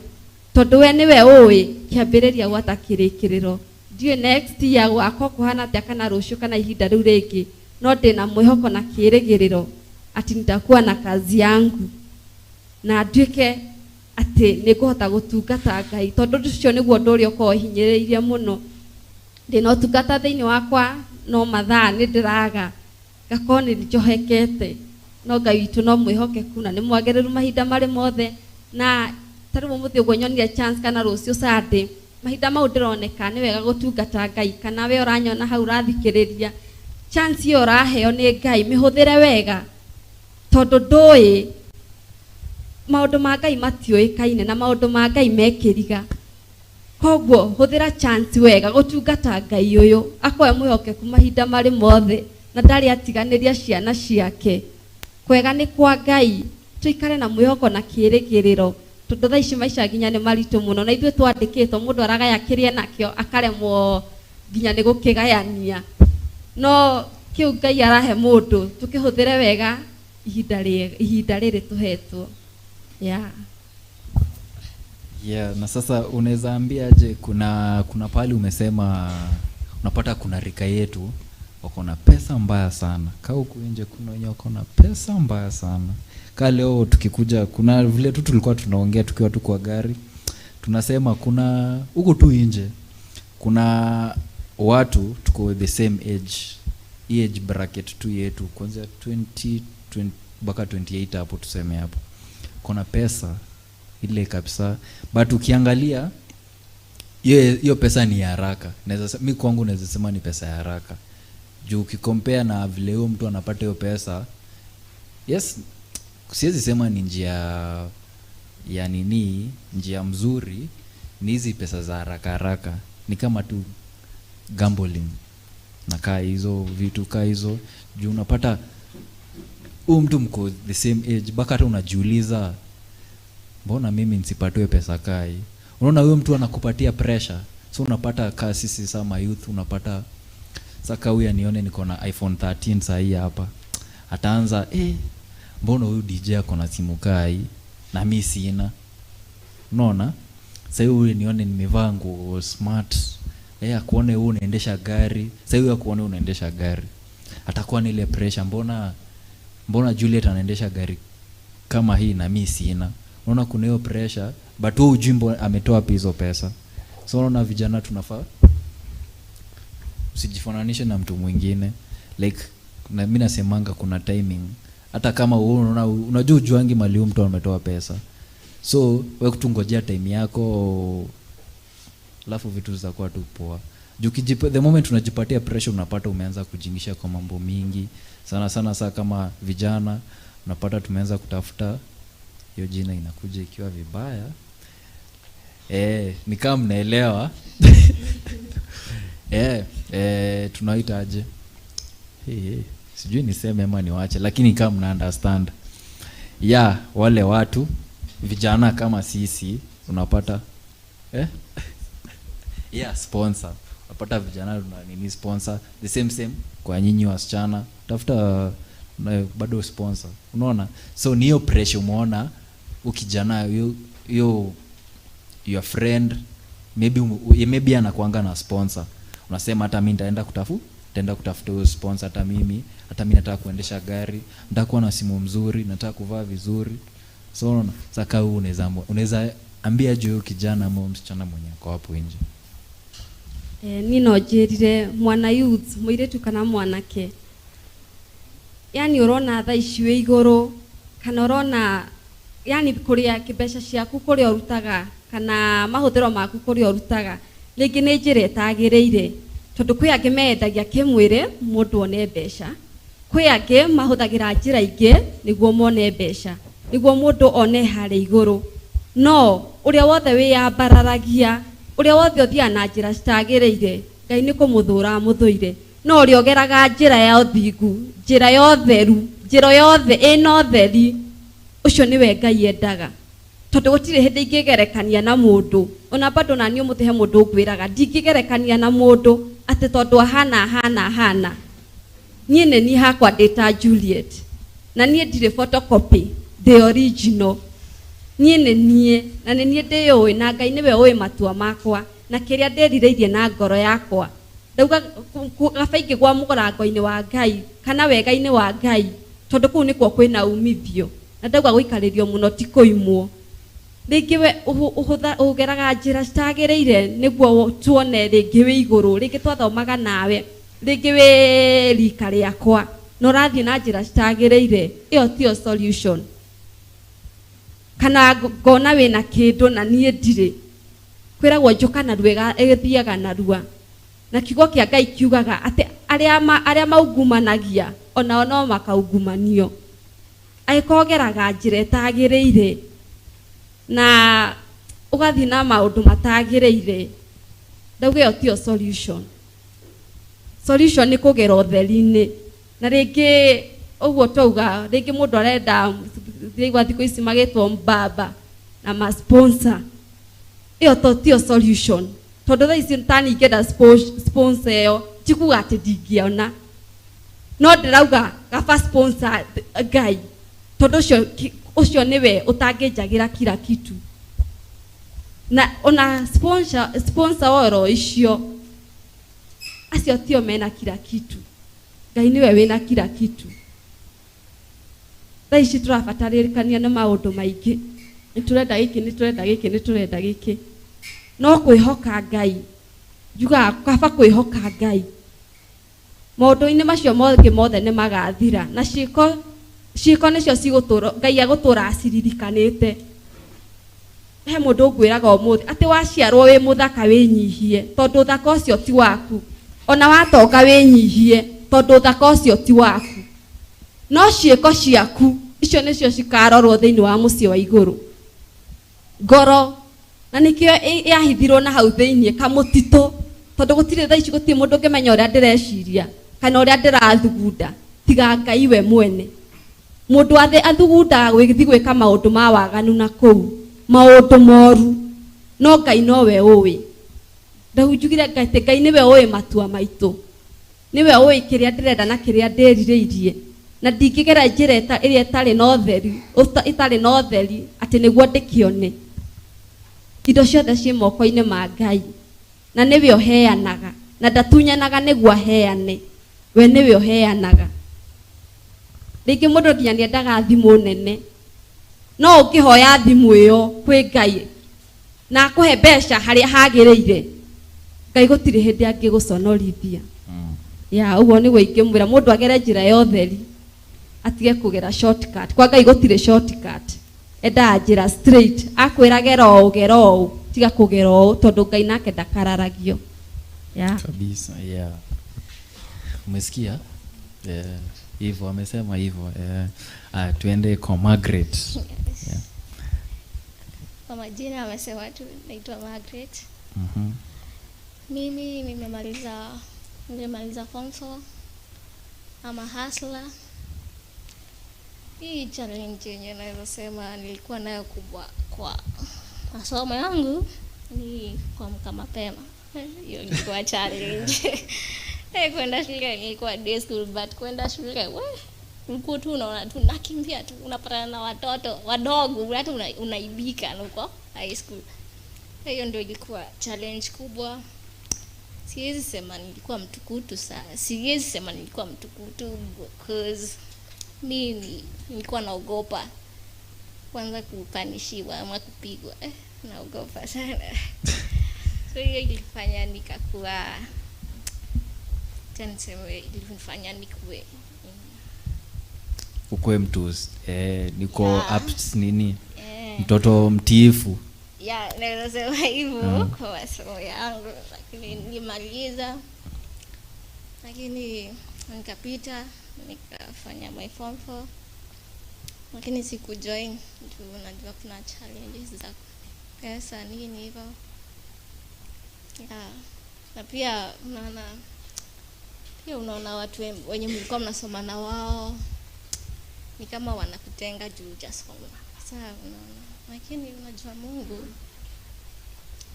tondũ we nĩwe ũĩ kĩambĩrĩria gwata kĩrĩkĩrĩro. Ndiũĩ next year gũgakorwo kũhana atĩa, kana rũciũ, kana ihinda rĩu rĩngĩ, no ndĩna mwĩhoko na kĩĩrĩgĩrĩro atĩ nitakuwa na kazi yangu na nduĩke atĩ nĩ ngũhota gũtungata Ngai, tondũ ũcio nĩguo ũndũ ũrĩa ũkoragwo ũhinyĩrĩirie mũno. Ndĩna ũtungata thĩinĩ wakwa, no mathaa nĩ ndĩraga, ngakorwo nĩ njohekete, no Ngai witũ no mwĩhokeku na nĩ mwagĩrĩru mahinda marĩ mothe. Na ta rĩu ũmũthĩ ũguo nyonire chance, kana rũciũ Sunday, mahinda mau ndĩroneka nĩ wega gũtungata Ngai. Kana we ũranyona hau ũrathikĩrĩria, chance ĩyo ũraheo nĩ Ngai mĩhũthĩre wega, tondũ ndũĩ maũndũ ma Ngai matiũĩkaine na maũndũ ma Ngai mekĩriga. Koguo hũthĩra chance wega gũtungata Ngai ũyũ, akorwo e mwĩhokeku mahinda marĩ mothe na ndarĩ atiganĩria ciana ciake. Kwega nĩ kwa Ngai, tũikare na mwĩhoko na kĩĩrĩgĩrĩro, tondũ thaa ici maica nginya nĩ maritũ mũno, na ithuĩ twandĩkĩtwo mũndũ aragaya kĩrĩa nakĩo akaremwo nginya nĩ gũkĩgayania. No kĩu Ngai arahe mũndũ tũkĩhũthĩre wega ihinda rĩrĩ tũhetwo. Yeah. Yeah, na sasa unaweza ambia aje, kuna pali umesema unapata kuna rika yetu wako na pesa mbaya sana. Kaa huku nje kuna wenye wako na pesa mbaya sana. Kaa leo tukikuja, kuna vile tu tulikuwa tunaongea tukiwa tu kwa gari, tunasema kuna huku tu nje kuna watu tuko the same age, hii age bracket tu yetu kuanzia 20, 20 mpaka 28 hapo tuseme hapo, kuna pesa ile kabisa, but ukiangalia hiyo pesa ni ya haraka. Mi kwangu naweza sema ni pesa ya haraka, juu ukikompare na vile huyo mtu anapata hiyo pesa, yes, siwezi sema ni njia ya nini, njia mzuri. Ni hizi pesa za haraka haraka, ni kama tu gambling na kaa hizo vitu kaa hizo, juu unapata huyu mtu mko the same age, mpaka hata unajiuliza mbona mimi nisipatiwe pesa kai. Unaona huyo mtu anakupatia pressure, so unapata kaa sisi sama youth, unapata saka huyu anione niko na iPhone 13 sahii hapa, ataanza mbona huyu DJ ako na simu kai na mi sina. Unaona sahii huyu nione nimevaa nguo smart, akuone huyu unaendesha gari, sahii huyu akuone unaendesha gari, atakuwa na ile pressure, mbona Juliet anaendesha gari kama hii na mi sina. Unaona kuna hiyo pressure, but wewe hujui ametoa wapi hizo pesa. So unaona vijana tunafaa usijifananishe na mtu mwingine. Like na mimi nasemanga kuna timing, hata kama wewe unaona unajua ujuangi mali huyu mtu ametoa pesa, so wewe kutungojea time yako, alafu vitu zitakuwa tu poa. Juu the moment unajipatia pressure, unapata umeanza kujingisha kwa mambo mingi sana sana. Saa kama vijana unapata tumeanza kutafuta hiyo jina inakuja ikiwa vibaya, ni kama mnaelewa. Tunaita aje? Hey, sijui niseme ama niwache, lakini kama mna understand. Yeah, wale watu vijana kama sisi unapata Yeah, sponsor. Unapata vijana tuna nini sponsor, the same same kwa nyinyi wasichana, tafuta na bado sponsor. Unaona? So ni hiyo pressure umeona ukijana hiyo your friend maybe anakuanga na sponsor, unasema hata mimi nitaenda Nitaenda kutafuta huyo sponsor, hata mimi nataka kuendesha gari, nataka kuwa na simu mzuri, nataka kuvaa vizuri. So unaona, sasa kama wewe unaweza ambia juu huyo kijana ama huyo msichana mwenye ako hapo nje? Niĩ no njĩrire mwana youth, mũirĩtu kana mwanake, yani ũrona thaa ici wĩ igũrũ, kana ũrona yani kũrĩa mbeca ciaku kũrĩa ũrutaga kana mahũthĩro maku kũrĩa ũrutaga rĩngĩ nĩ njĩra ĩtagĩrĩire, tondũ kwĩ angĩ mendagia kĩmwĩrĩ mũndũ one mbeca, kwĩ angĩ mahũthagĩra njĩra ingĩ nĩguo mone mbeca, nĩguo mũndũ one harĩa igũrũ. No ũrĩa wothe wĩyambararagia, ũrĩa wothe ũthiaga na njĩra citagĩrĩire, Ngai nĩ kũmũthũra amũthũire. No ũrĩa ũgeraga njĩra ya ũthingu, njĩra ya ũtheru, njĩra yothe ĩna ũtheri, ũcio nĩwe Ngai endaga, tondũ gũtirĩ hĩndĩ ingĩgerekania na mũndũ. Ona bado naniĩ ũmũthĩ he mũndũ ũngwĩraga ndingĩgerekania na mũndũ atĩ tondũ ahana ahana ahana. Niĩ nĩ niĩ hakwa ndĩ ta Juliet, na niĩ ndirĩ photocopy, the original. Niĩ nĩ niĩ na nĩ niĩ ndĩyũĩ, na Ngai nĩwe ũĩ matua makwa na kĩrĩa ndĩrirĩirie na ngoro yakwa. Ndauga gaba ingĩgwa mũrango-inĩ wa Ngai kana wega-inĩ wa Ngai, tondũ kũu nĩkuo kwĩna umithio. Na ndauga gũikarĩrio mũno ti kũimwo. Rĩngĩ we ũgeraga njĩra citagĩrĩire nĩguo tuone rĩngĩ wĩ igũrũ, rĩngĩ twathomaga nawe, rĩngĩ wĩ rika rĩakwa, na ũrathiĩ na njĩra citagĩrĩire, ĩyo tiyo solution. Kana ngona wĩna kĩndũ na niĩ ndirĩ, kwĩragwo njũka narua ĩthiaga narua. Na kiugo kĩa Ngai kiugaga atĩ arĩa maungumanagia onao no makaungumanio. Angĩkorwo ũgeraga njĩra ĩtagĩrĩire na ũgathiĩ na maũndũ matagĩrĩire, ndauga ĩyo tiyo solution. Solution nĩ kũgera ũtheri-inĩ. Na rĩngĩ ũguo twauga, rĩngĩ mũndũ arenda, ndĩraigua thikũ ici magĩtwo mbamba na ma sponsor, ĩyo to tiyo solution, tondũ thaa ici tani ingĩenda sponsor ĩyo, ti kuga atĩ ndingĩona, no ndĩrauga gaba sponsor Ngai, tondũ ũcio nĩwe ũtangĩnjagĩra kila kitu. Na ona sponsor oro icio acio tio mena kila kitu. Ngai nĩwe wĩna kila kitu. Thaa ici tũrabatarĩkania nĩ maũndũ maingĩ, nĩ tũrenda gĩkĩ, nĩ tũrenda gĩkĩ, nĩ tũrenda gĩkĩ, no kwĩhoka Ngai, njugaga kaba kwĩhoka Ngai, maũndũ-inĩ macio mangĩ mothe nĩ magathira. Na ciĩko nĩcio cigũtũra, Ngai agũtũra aciririkanĩte. He mũndũ ũngwĩraga ũmũthĩ atĩ waciarwo wĩ mũthaka wĩnyihie, tondũ ũthaka ũcio ti waku. Ona watonga wĩnyihie, tondũ ũthaka ũcio ti waku. No ciĩko ciaku icio nĩcio cikarorwo thĩinĩ wa mũciĩ wa igũrũ. Ngoro na nĩkĩo yahithirwo na hau thĩinĩ kamũtitũ, tondũ gũtirĩ thaa ici gũtirĩ mũndũ ũngĩmenya ũrĩa ndĩreciria kana ũrĩa ndĩrathugunda tiga Ngai we mwene. Mũndũ athugundaga gũgĩthiĩ gwĩka maũndũ ma waganu na kũu maũndũ moru, no Ngai nowe ũĩ. Ndau njugire Ngai atĩ Ngai nĩwe ũĩ matua maitũ, nĩwe ũĩ kĩrĩa ndĩrenda na kĩrĩa ndĩrirĩirie, na ndingĩgera njĩra ĩrĩa ĩtarĩ na ũtheri, ĩtarĩ na ũtheri atĩ nĩguo ndĩkĩone. Indo ciothe ciĩ moko-inĩ ma Ngai, na nĩwe ũheanaga, na ndatunyanaga nĩguo aheane, we nĩwe ũheanaga. Rĩngĩ mũndũ nginya nĩendaga thimũ nene, no ũngĩhoya thimũ ĩyo kwĩ Ngai na akũhe mbeca harĩa hagĩrĩire, Ngai gũtirĩ hĩndĩ angĩgũconorithia. Ya ũguo nĩguo ingĩmwĩra mũndũ agere njĩra ya ũtheri, atige kũgera shortcut. Kwa Ngai gũtirĩ shortcut, endaga njĩra straight. Akwĩra gera ũũ, gera ũũ, tiga kũgera ũũ, tondũ Ngai nake ndakararagio. Ya. Kabisa, yeah. Umesikia? Yeah. Hivyo amesema hivyo. Yeah. Tuende kwa Margaret. Yes. Yeah. Kwa majina amesema tu naitwa Margaret. Mimi nimemaliza form 4. I'm a hustler. Hii challenge yenye naweza sema nilikuwa nayo kubwa kwa masomo yangu ni kuamka mapema. Hiyo ilikuwa challenge. Kwenda shule nilikuwa day school, but kwenda shule we ulikuwa tu unaona tu nakimbia tu, unapatana na watoto wadogo, hata unaibika na uko high school. Hiyo ndio ilikuwa challenge kubwa. Siwezi sema nilikuwa mtukutu sana, siwezi sema nilikuwa mtukutu because mi nilikuwa naogopa kwanza kupanishiwa ama kupigwa, naogopa sana. So hiyo ilifanya nikakuwa, acha niseme ilifanya nikuwe Ukuwe mtu niko apps nini, Yeah. mtoto mtiifu. Yeah, naweza sema hivyo kwa masomo yangu, lakini nilimaliza, lakini nikapita, nikafanya my form 4, lakini sikujoin juu unajua kuna challenges za pesa nini hivyo. Yeah. Na pia unaona watu wenye mlikuwa mnasoma na wao ni kama wanakutenga juu hujasoma. Sasa unaona, lakini unajua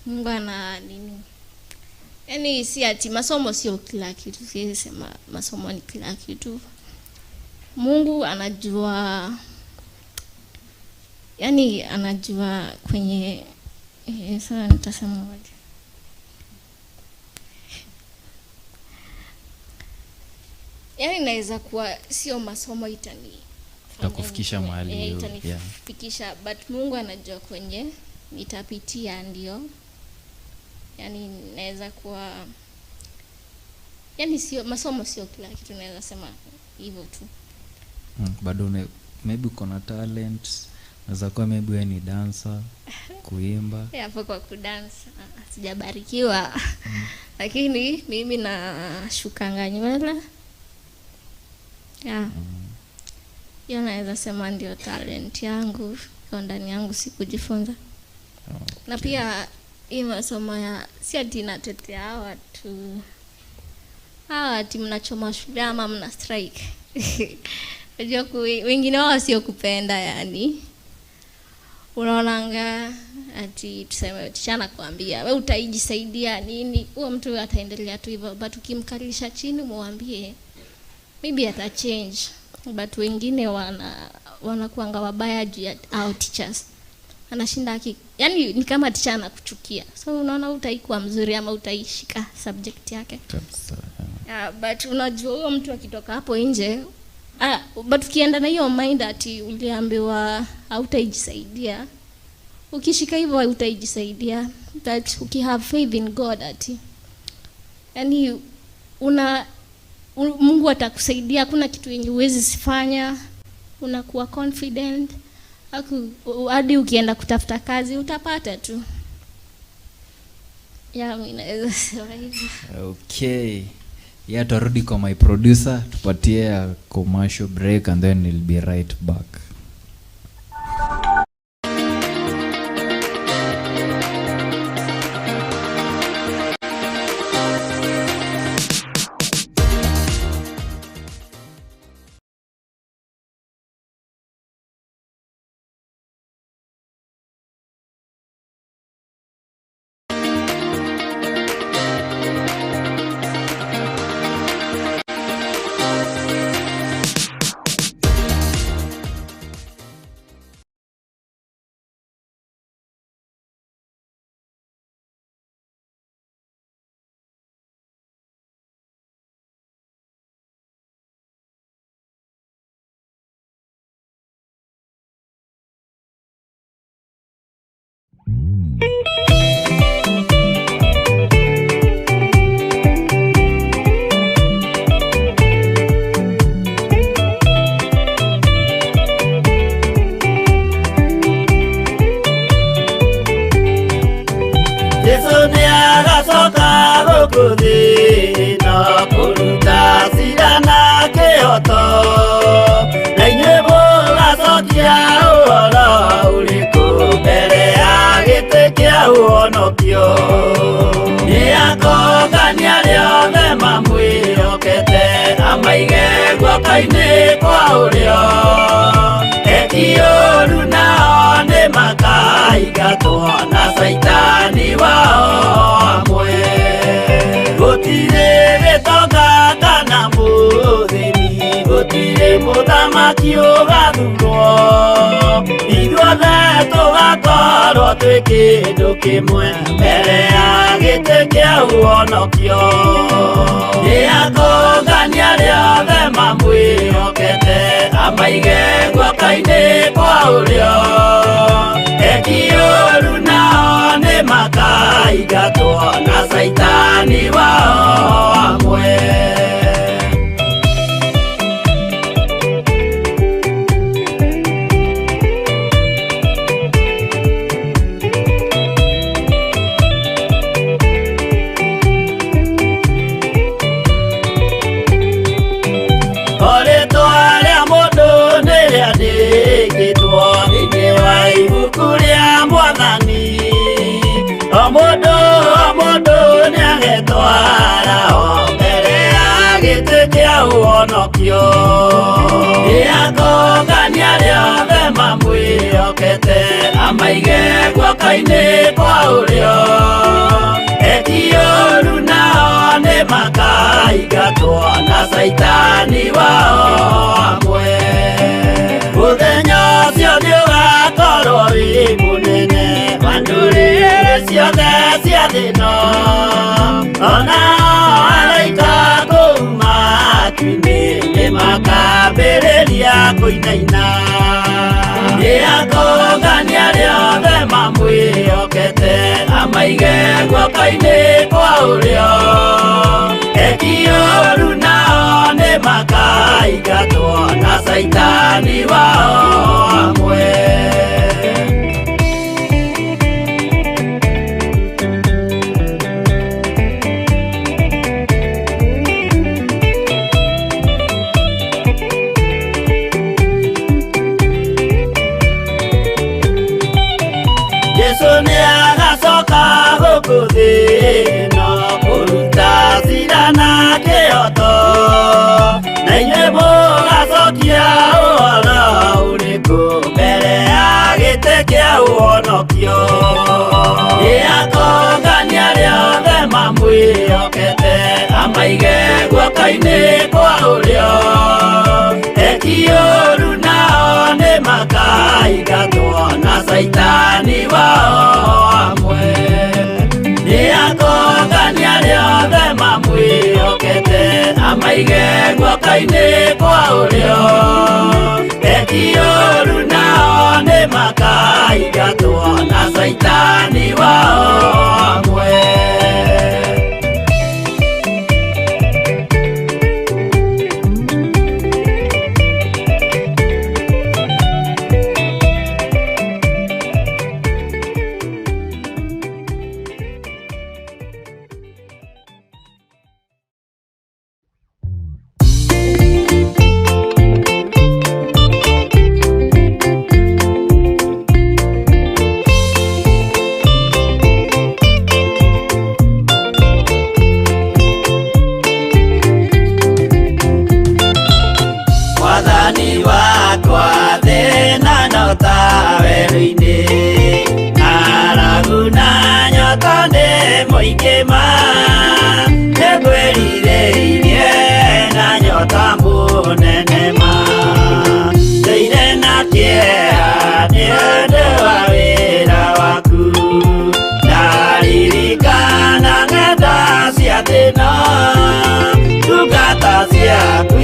Mungu ana nini, yaani si ati masomo sio kila kitu. Siwezi sema masomo ni kila kitu. Mungu anajua, yaani anajua kwenye sasa nitasema aje? Yaani naweza kuwa sio masomo itani Itakufikisha mahali itanifikisha, but Mungu anajua kwenye nitapitia, ndio yaani naweza kuwa, yaani sio masomo sio kila kitu, naweza sema hivyo tu. Bado maybe uko na talent, unaweza kuwa maybe wewe ni dancer, kuimba. Hapo kwa kudansa sijabarikiwa, lakini mimi nashukanga nywele, yeah. Hiyo naweza sema ndio talent yangu, iko ndani yangu, sikujifunza. Na pia hii masomo ya, si ati natetea hawa watu, hawa ati mnachoma shule ama mna strike. Unajua wengine wao sio kupenda, yani unaonanga ati tuseme teacher anakuambia we utaijisaidia nini, huo mtu ataendelea tu hivyo, but ukimkalisha chini mwambie maybe ata change. But wengine wanakuanga wabaya juu ya au teachers anashinda yani ni kama teacher anakuchukia, so unaona utaikuwa mzuri ama utaishika subject yake. Kabisa. Yeah, but unajua huyo mtu akitoka hapo nje, but ukienda na hiyo mind ati uliambiwa hautaijisaidia, ukishika hivyo hautaijisaidia. But ukihave faith in God ati yani Mungu atakusaidia, hakuna kitu yenye huwezi fanya, unakuwa confident hadi ukienda kutafuta kazi utapata tu. Yeah, mimi naweza sema hivyo. Okay, yeah, tutarudi kwa my producer tupatie a commercial break and then we'll be right back. Jesu nĩ agacoka gũkũ thĩ ĩno kũruta cira na kĩhoto, na inyuĩ mũgacokia ũhoro ũrĩkũ mbere ya gĩtĩ kĩa ũhonokio? Nĩ akongania arĩa othe mamwĩhokete amaige guoko-inĩ kwa ũrĩo. Eki ũru nao nĩ makaingatwo na caitani wao amwe. Gũtirĩ gĩtonga kana mũthĩni, gũtirĩ mũthamaki ũgathurwo. Ithuothe tũgakorwo twĩ kĩndũ kĩmwe mbere ya gĩtĩ kĩa ũhonokio. Nĩakũngania arĩa othe mamwĩhokete, amaige guoko-inĩ kwa ũrĩo. Eki ũũru nao nĩmakaingatwo na Caitani wao hamwe. Rĩtwa rĩa mũndũ nĩrĩandĩkĩtwo thĩinĩ wa ibuku rĩa Mwathani. O mũndũ o mũndũ nĩagetwara o mbere ya gĩtĩ kĩa ũhonokio. Nĩakũngania arĩa othe mamwĩhokete, amaige guoko-inĩ kwa ũrĩo. Eki ũũru nao nĩmakaingatwo na Caitani wao hamwe. Mũthenya ũcio nĩũgakorwo wĩ mũnene wa ndũrĩrĩ ciothe cia thĩ ĩno. Ona araika kũu matu-inĩ nĩmakambĩrĩria kũinaina. Nĩakũngania arĩa othe mamwĩhokete, amaige guoko-inĩ kwa ũrĩo. Eki ũũru nao nĩmakaingatwo na Caitani wao hamwe. Jesu nĩagacoka gũkũ thĩ ĩno kũruta cira na kĩhooto, na inyuĩ mũgacokia ũhoro ũrĩkũ mbere ya gĩtĩ kĩa ũhonokio. Nĩakũngania arĩa othe mamwĩhokete, amaige guoko-inĩ kwa ũrĩo. Eki ũũru nao nĩmakaingatwo na Caitani wao hamwe. Nĩakũngania arĩa othe mamwĩhokete, amaige guoko-inĩ kwa ũrĩo. Eki ũũru nao nĩmakaingatwo na Caitani wao hamwe. Mwathani wakwa thĩna no ta werũ-inĩ, ng'aragu na nyota nĩ mũingĩ ma, nĩngwĩrirĩirie na nyota mũnene ma. Ndũire na kĩeha nĩ ũndũ wa wĩra waku, ndaririkana ng'enda cia thĩna, ndungata ciaku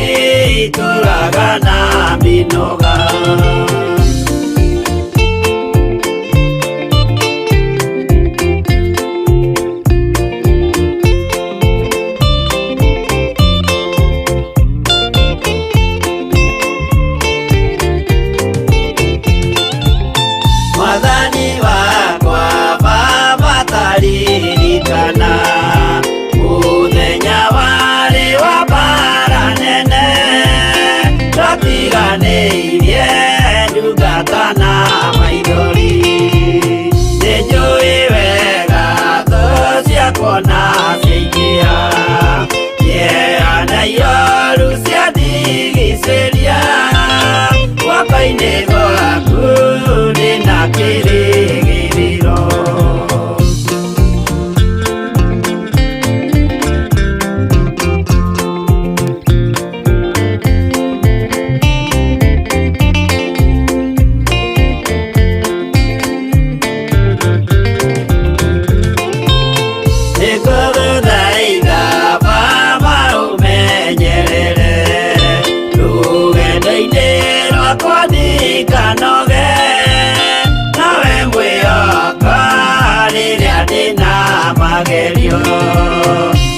itũraga na mĩnoga. Mwathani wakwa Baba taririkana mũthenya warĩ wa mbara nene, Ndĩna magerio,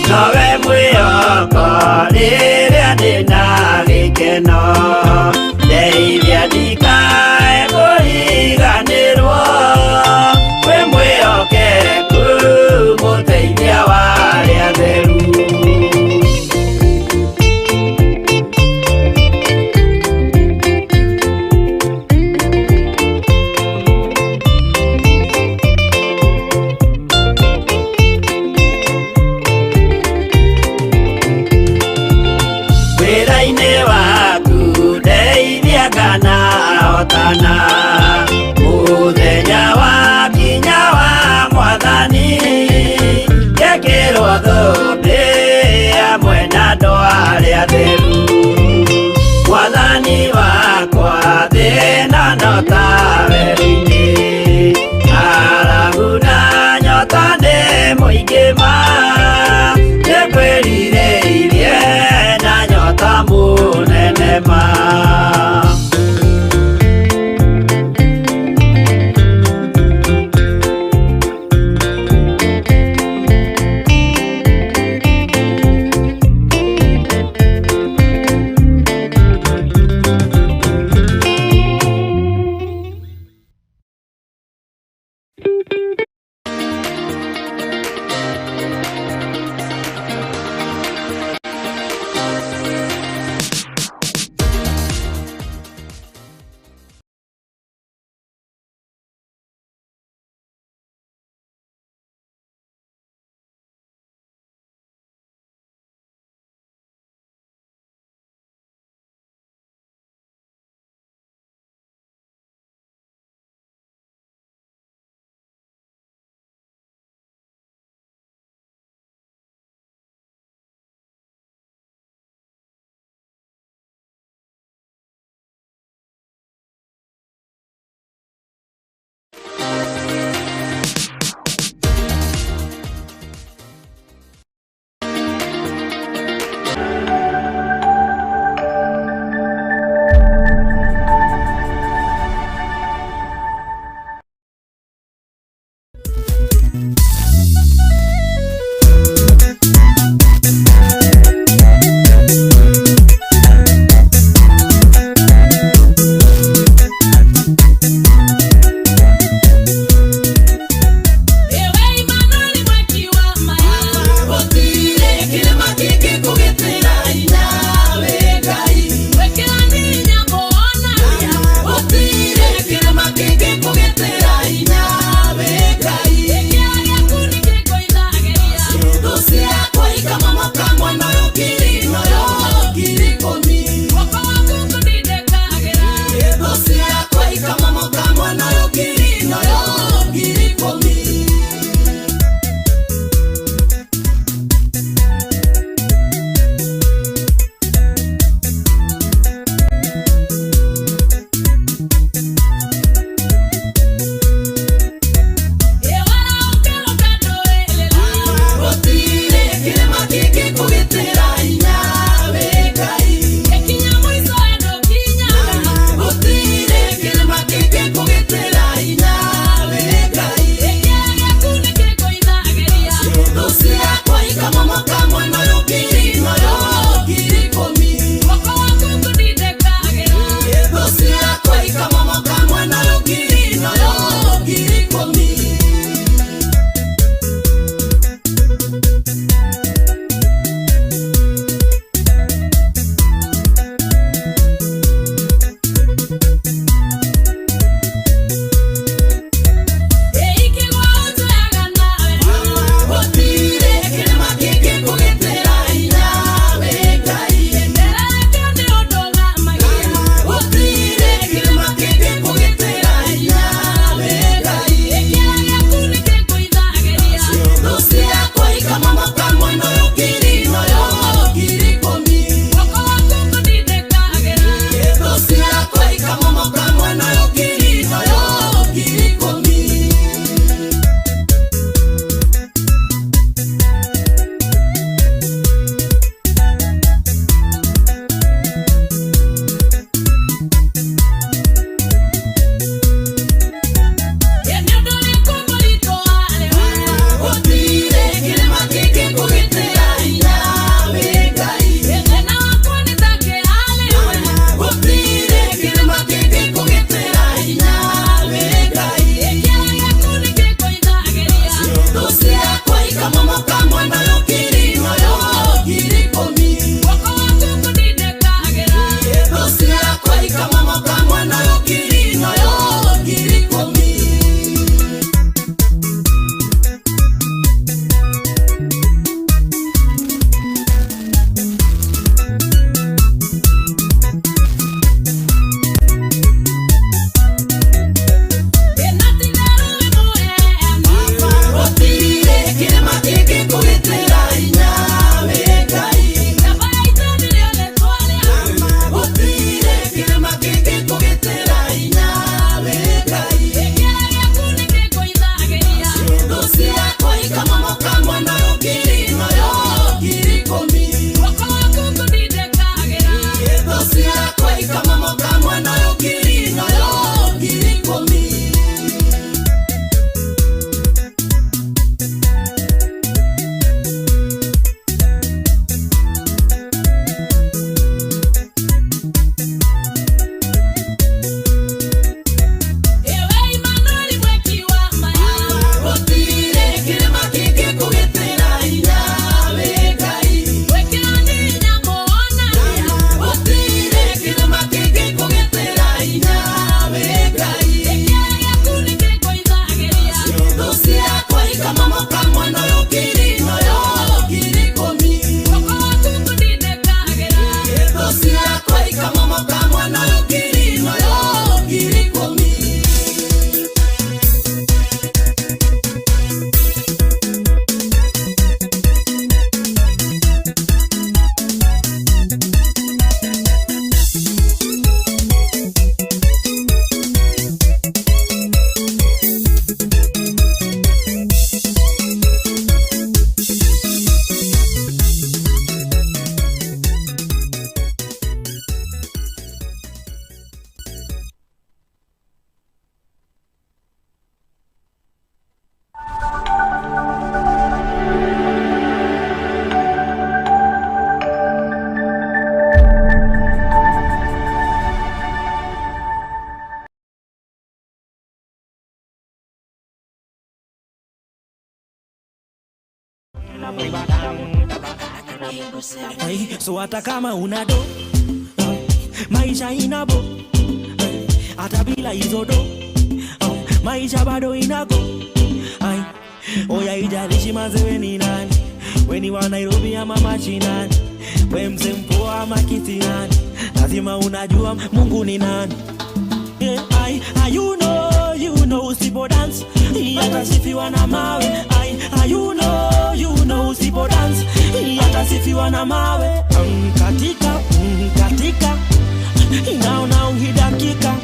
nowe mwĩhoko rĩrĩa ndĩna gĩkeno. Ndeithia ndikae kũriganĩrwo, wĩ mwĩhokeku mũteithia wa arĩa atheru. Hey, so hata kama una do maisha inabo, hata bila hizo do maisha bado inago. Ay, oya ijalishi mazewe ni nani, weni wa Nairobi ama mashinani, we mzee mpoa ama kitinani, lazima unajua Mungu ni nani. Yeah, I, you know, you know, usipo dance atasifiwa na mawe. I, you know, you know, usipo dance atasifiwa na mawe. Katika, katika naona uhidakika.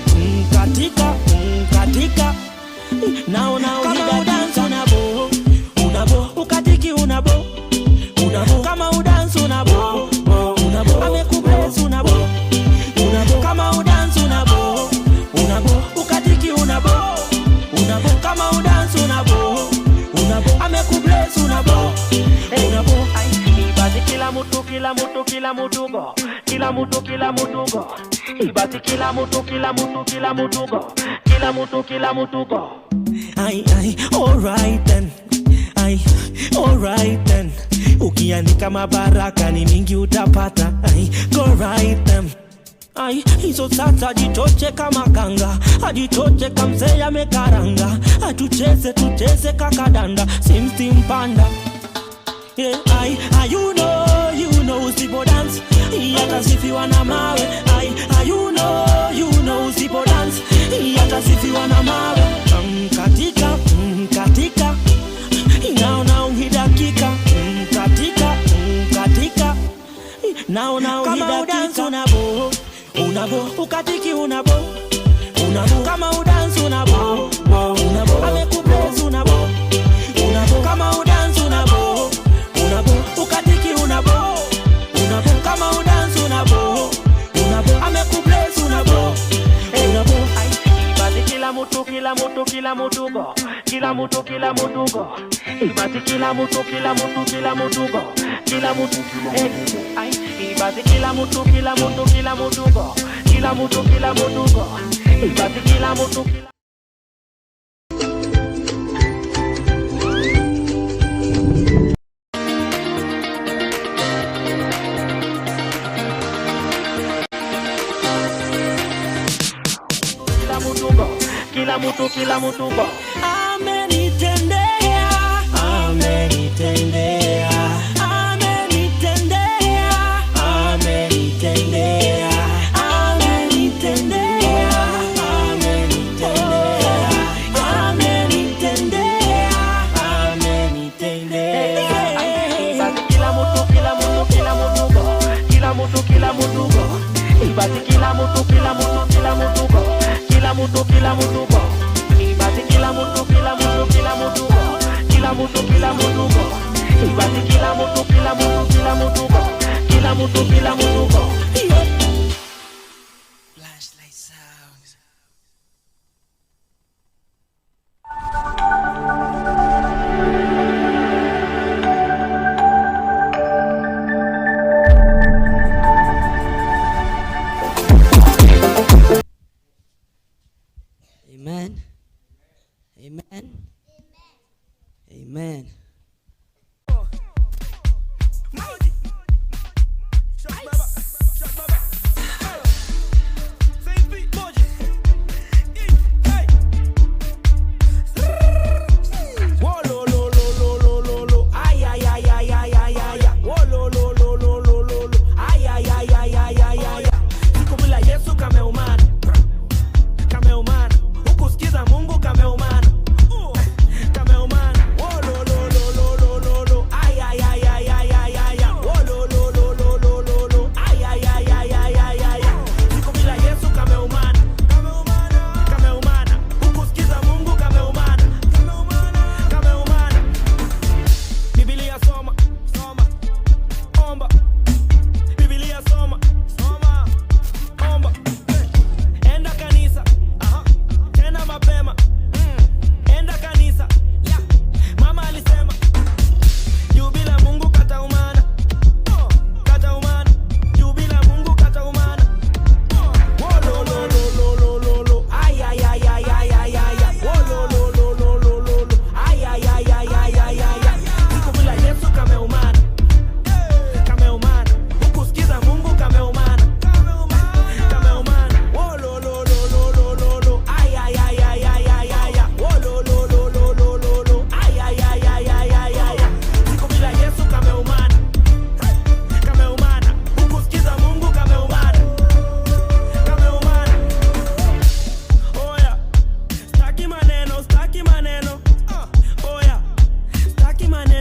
Katika, katika naona uhidakika. Unabo, unabo, ukatiki unabo, unabo. Kama udance unabo, unabo. Amekubless unabo, unabo. Kama udance unabo, unabo, ukatiki unabo, unabo. Kama udance unabo, unabo. Amekubless unabo, unabo. Ibati kila mtu, kila mtu, kila mtu go. Kila mtu, kila mtu go. Ibati kila mtu, kila mtu, kila mtu go. Kila mtu, kila mtu go. Ai, ai, alright then. Ai, alright then. Ukiandika mabaraka ni mingi utapata. Ai, go right them. Ai, hizo sasa jichoche kama kanga, ajichoche kamzee amekaranga, atucheze tucheze kakadanda, simsimpanda. Yeah, I, you know, you know, usipo dance atasifiwa na mawe. I, you know, you know, usipo dance atasifiwa na mawe. Katika, katika naona uhidakika. Katika, katika naona uhidakika. Unabo, unabo, ukatiki unabo, unabo. Kama udance unabo, unabo. Amekubless unabo, unabo. Kama udance unabo, unabo, ukatiki unabo, unabo. Kama udance unabo, unabo. Amekubless unabo, unabo. Ibati kila mtu, kila mtu, kila mtu go. Kila mtu, kila mtu go. Ibati kila mtu, kila mtu, kila mtu go. Kila mtu, ai, ibati kila mtu, kila mtu, kila mtu go. Kila mtu, kila mtu go. Ibati kila mtu, kila kila mtu, kila mtu go. Amenitendea, amenitendea, amenitendea, amenitendea, amenitendea, amenitendea, amenitendea, amenitendea. Ibati kila mtu, kila mtu, kila mtu go. Kila mtu, kila mtu go. Ibati kila mtu, kila mtu, kila mtu go. Kila mtu, kila mtu go. Ibati kila mtu, kila mtu, kila mtu go. Kila mtu, kila mtu go. Ibati kila mtu, kila mtu, kila mtu go. Kila mtu, kila mtu go. Flashlight sounds. Amen. Amen. Amen. Siku bila Yesu kameumana, kameumana, hukusikiza Mungu kameumana, kameumana.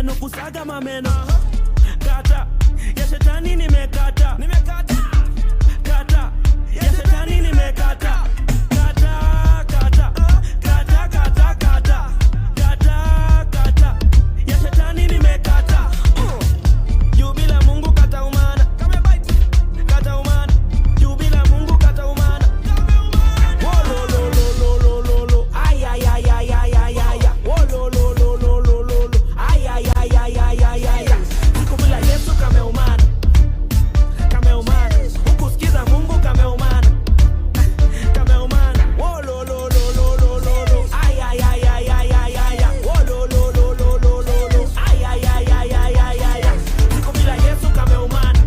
maneno kusaga mameno kata ya shetani nimekata nimekata kata ya shetani nimekata kata kata kata kata kata kata kata ya shetani nimekata juu bila Mungu kata umana kata umana juu bila Mungu kata umana wo lo lo lo lo lo lo lo ay ay ay ay ay ay ay wo lo lo lo lo lo lo lo ay ay ay ay ay ay ay siku bila Yesu kameumana kameumana hukusikiza Mungu kameumana kameumana wo lo lo lo lo lo lo lo ay ay ay ay ay ay ay ay wo lo lo lo lo lo lo lo ay ay ay ay ay ay ay ay siku bila Yesu kameumana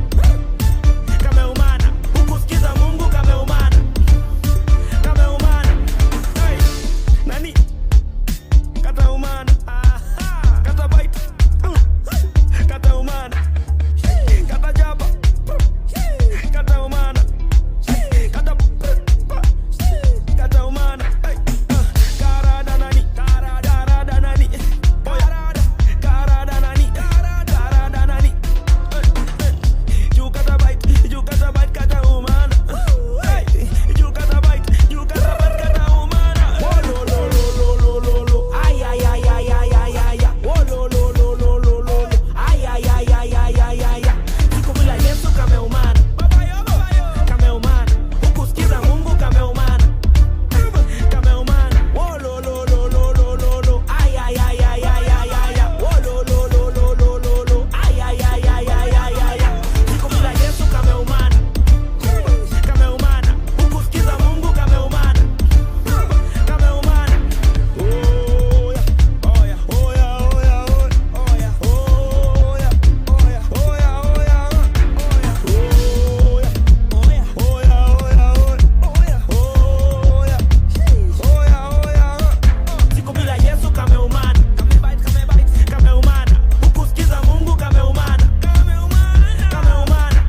kameumana hukusikiza Mungu kameumana kameumana hey, nani kata umana aha kata bite kata umana kata jaba kata umana kata kata umana hey, karada nani karada nani karada karada nani karada nani you kata bite you kata bite kata umana hey, you kata bite you kata bite kata umana wo lo lo lo lo lo lo lo ay ay ay ay ay ay ay ay wo lo lo lo lo lo lo lo ay ay ay ay ay ay ay ay siku bila Yesu kameumana kameumana hukusikiza Mungu kameumana kameumana wo lo lo lo lo lo lo lo ay ay ay ay ay ay ay ay wo lo lo lo lo lo lo lo ay ay ay ay ay ay ay ay siku bila Yesu kameumana kameumana hukusikiza Mungu kameumana kameumana oya oya oya oya oya oya oya oya oya oya oya oya oya oya oya oya siku bila Yesu kameumana kameumana hukusikiza Mungu kameumana kameumana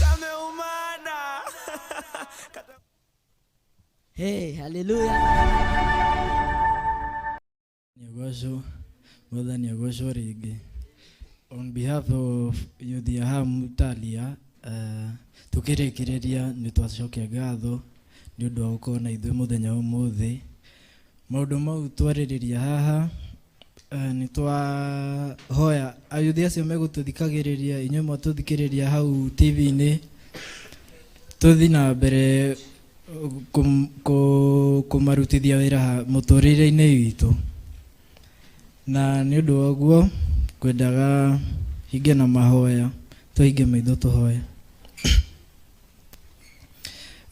kameumana Hey, haleluya. Nĩagocwo mwathani agocwo rĩngĩ on behalf of youth ya haha Mutalia tukĩrĩkĩrĩria nĩ twacokia ngatho nĩ ũndũ wa gũkorwo na ithuĩ mũthenya wa ũmũthĩ maũndũ mau twarĩrĩria haha nĩ twahoya ayuthi acio megũtũthikagĩrĩria inyuĩ mwatũthikĩrĩria hau TV-inĩ tũthiĩ na mbere kũmarutithia wĩra mũtũrĩre-inĩ witũ na nĩ ũndũ wa ũguo ngwendaga hinge na mahoya tũhinge maitho tũhoe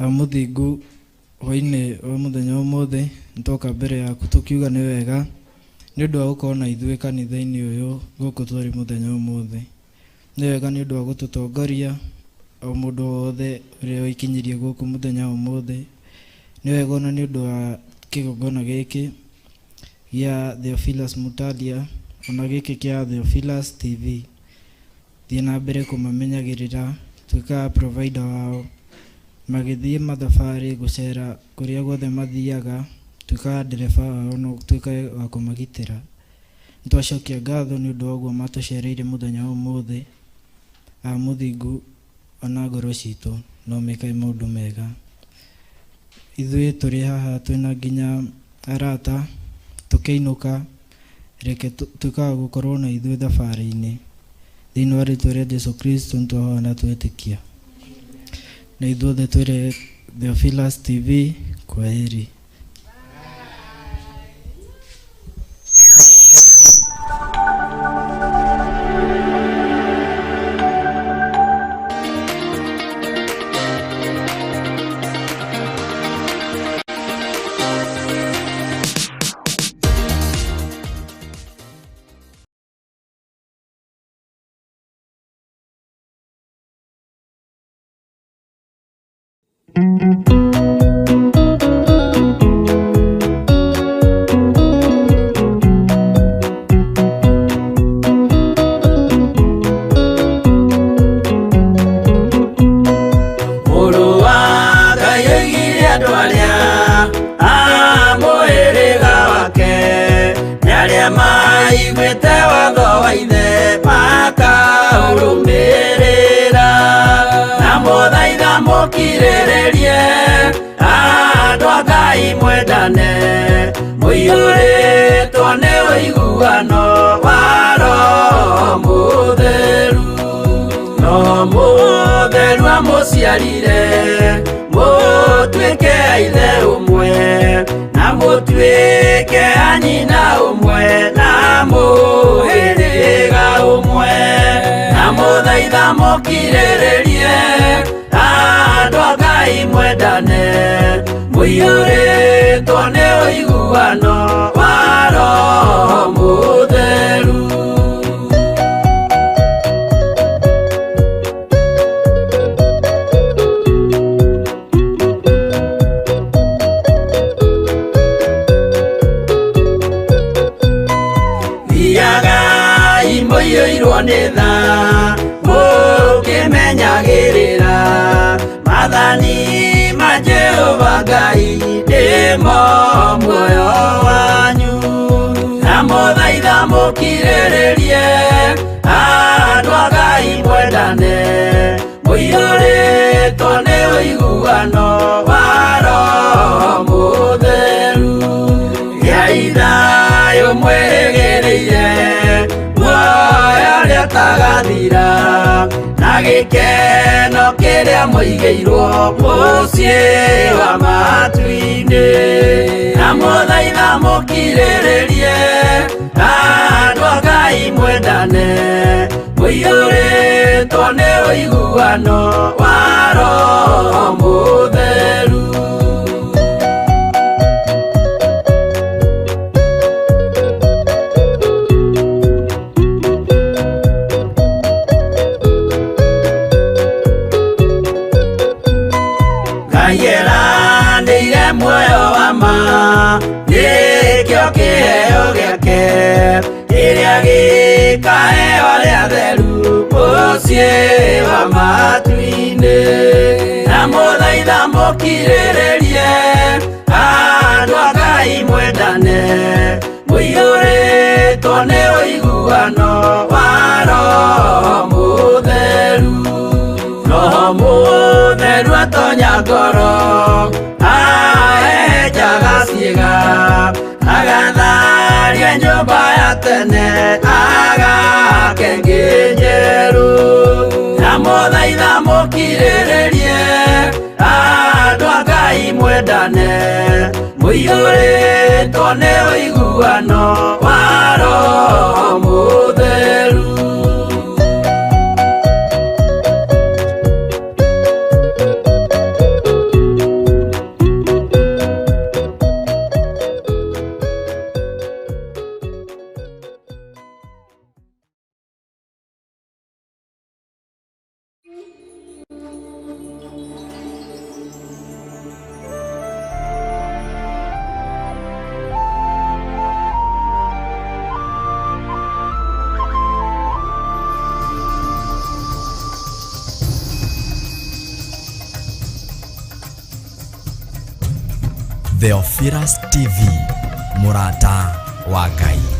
Mũthingu hwainĩ wa mũthenya wa ũmũthĩ nĩtwoka mbere yaku tũkiuga nĩ wega nĩ ũndũ wa gũkorwo na ithuĩ kanitha-inĩ ũyũ gũkũ tũrĩ mũthenya wa ũmũthĩ nĩ wega nĩ ũndũ wa gũtũtongoria o mũndũ wothe ũrĩa wĩkinyirie gũkũ mũthenya wa ũmũthĩ nĩ wega ona nĩ ũndũ wa kĩgongona gĩkĩ gĩa Theophilus Mutalia ona gĩkĩ kĩa Theophilus TV thiĩ na mbere kũmamenyagĩrĩra tuĩka provider wao magĩthiĩ mathabarĩ gũcera kũrĩa guothe mathiaga tuĩka ndereba wao na tuĩke wa kũmagitĩra nĩtwacokia ngatho nĩ ũndũ wa ũguo matũcereire mũthenya wa ũmũthĩ Mũthingu ona ngoro citũ no mekage maũndũ mega ithuĩ tũrĩ haha twĩna nginya arata tũkĩinũka reke tuĩkaga gũkorwo na ithuĩ thabarĩ-inĩ thĩinĩ wa rĩtwa rĩa Jesu Kristo nĩtwahoya na twetĩkia na ithuothe twĩre Theophilus TV kwaheri. Mũrũ wa Ngai oigire andũ arĩa a mũhĩrĩga wake nĩ arĩa maiguĩte watho mũkirĩrĩrie andũ a Ngai mwendane mũiyũrĩtwo nĩ ũiguano wa Roho Mũtheru Roho Mũtheru amũciarire mũtuĩke a ithe ũmwe na mũtuĩke a nyina ũmwe na mũhĩrĩga ũmwe na mũthaitha mũkirĩrĩrie andũ a Ngai mwendane mũiyũrĩtwo nĩ ũiguano wa Roho Mũtheru. Thiagai mũiyũirwo nĩ tha mũkĩmenyagĩrĩra maathani ma Jehova Ngai nĩmo muoyo wanyu na mũthaitha mũkirĩrĩrie andũ a Ngai mwendane mũiyũrĩtwo nĩ ũiguano wa Roho Mũtheru gĩai thayũ mwĩrĩgĩrĩire muoyo ũrĩa ũtagathira na gĩkeno kĩrĩa mũigĩirwo mũciĩ wa matu-inĩ na mũthaitha mũkirĩrĩrie andũ a Ngai mwendane mũiyũrĩtwo nĩ ũiguano wa Roho Mũtheru. Ngai eranĩire muoyo wa ma nĩkĩo kĩheo gĩake kĩrĩa gĩkaheo arĩa atheru mũciĩ wa matu-inĩ na mũthaitha mũkirĩrĩrie andũ a Ngai mwendane mũiyũrĩtwo nĩ ũiguano wa Roho Mũtheru Roho Mũtheru atonya ngoro ahehenjaga ciĩga agatharia nyũmba ya tene agaka ĩngĩ njerũ na mũthaitha mũkirĩrĩrie andũ a Ngai mwendane mũiyũrĩtwo nĩ ũiguano wa Roho Mũtheru. Theophilus TV, mũrata wa Ngai.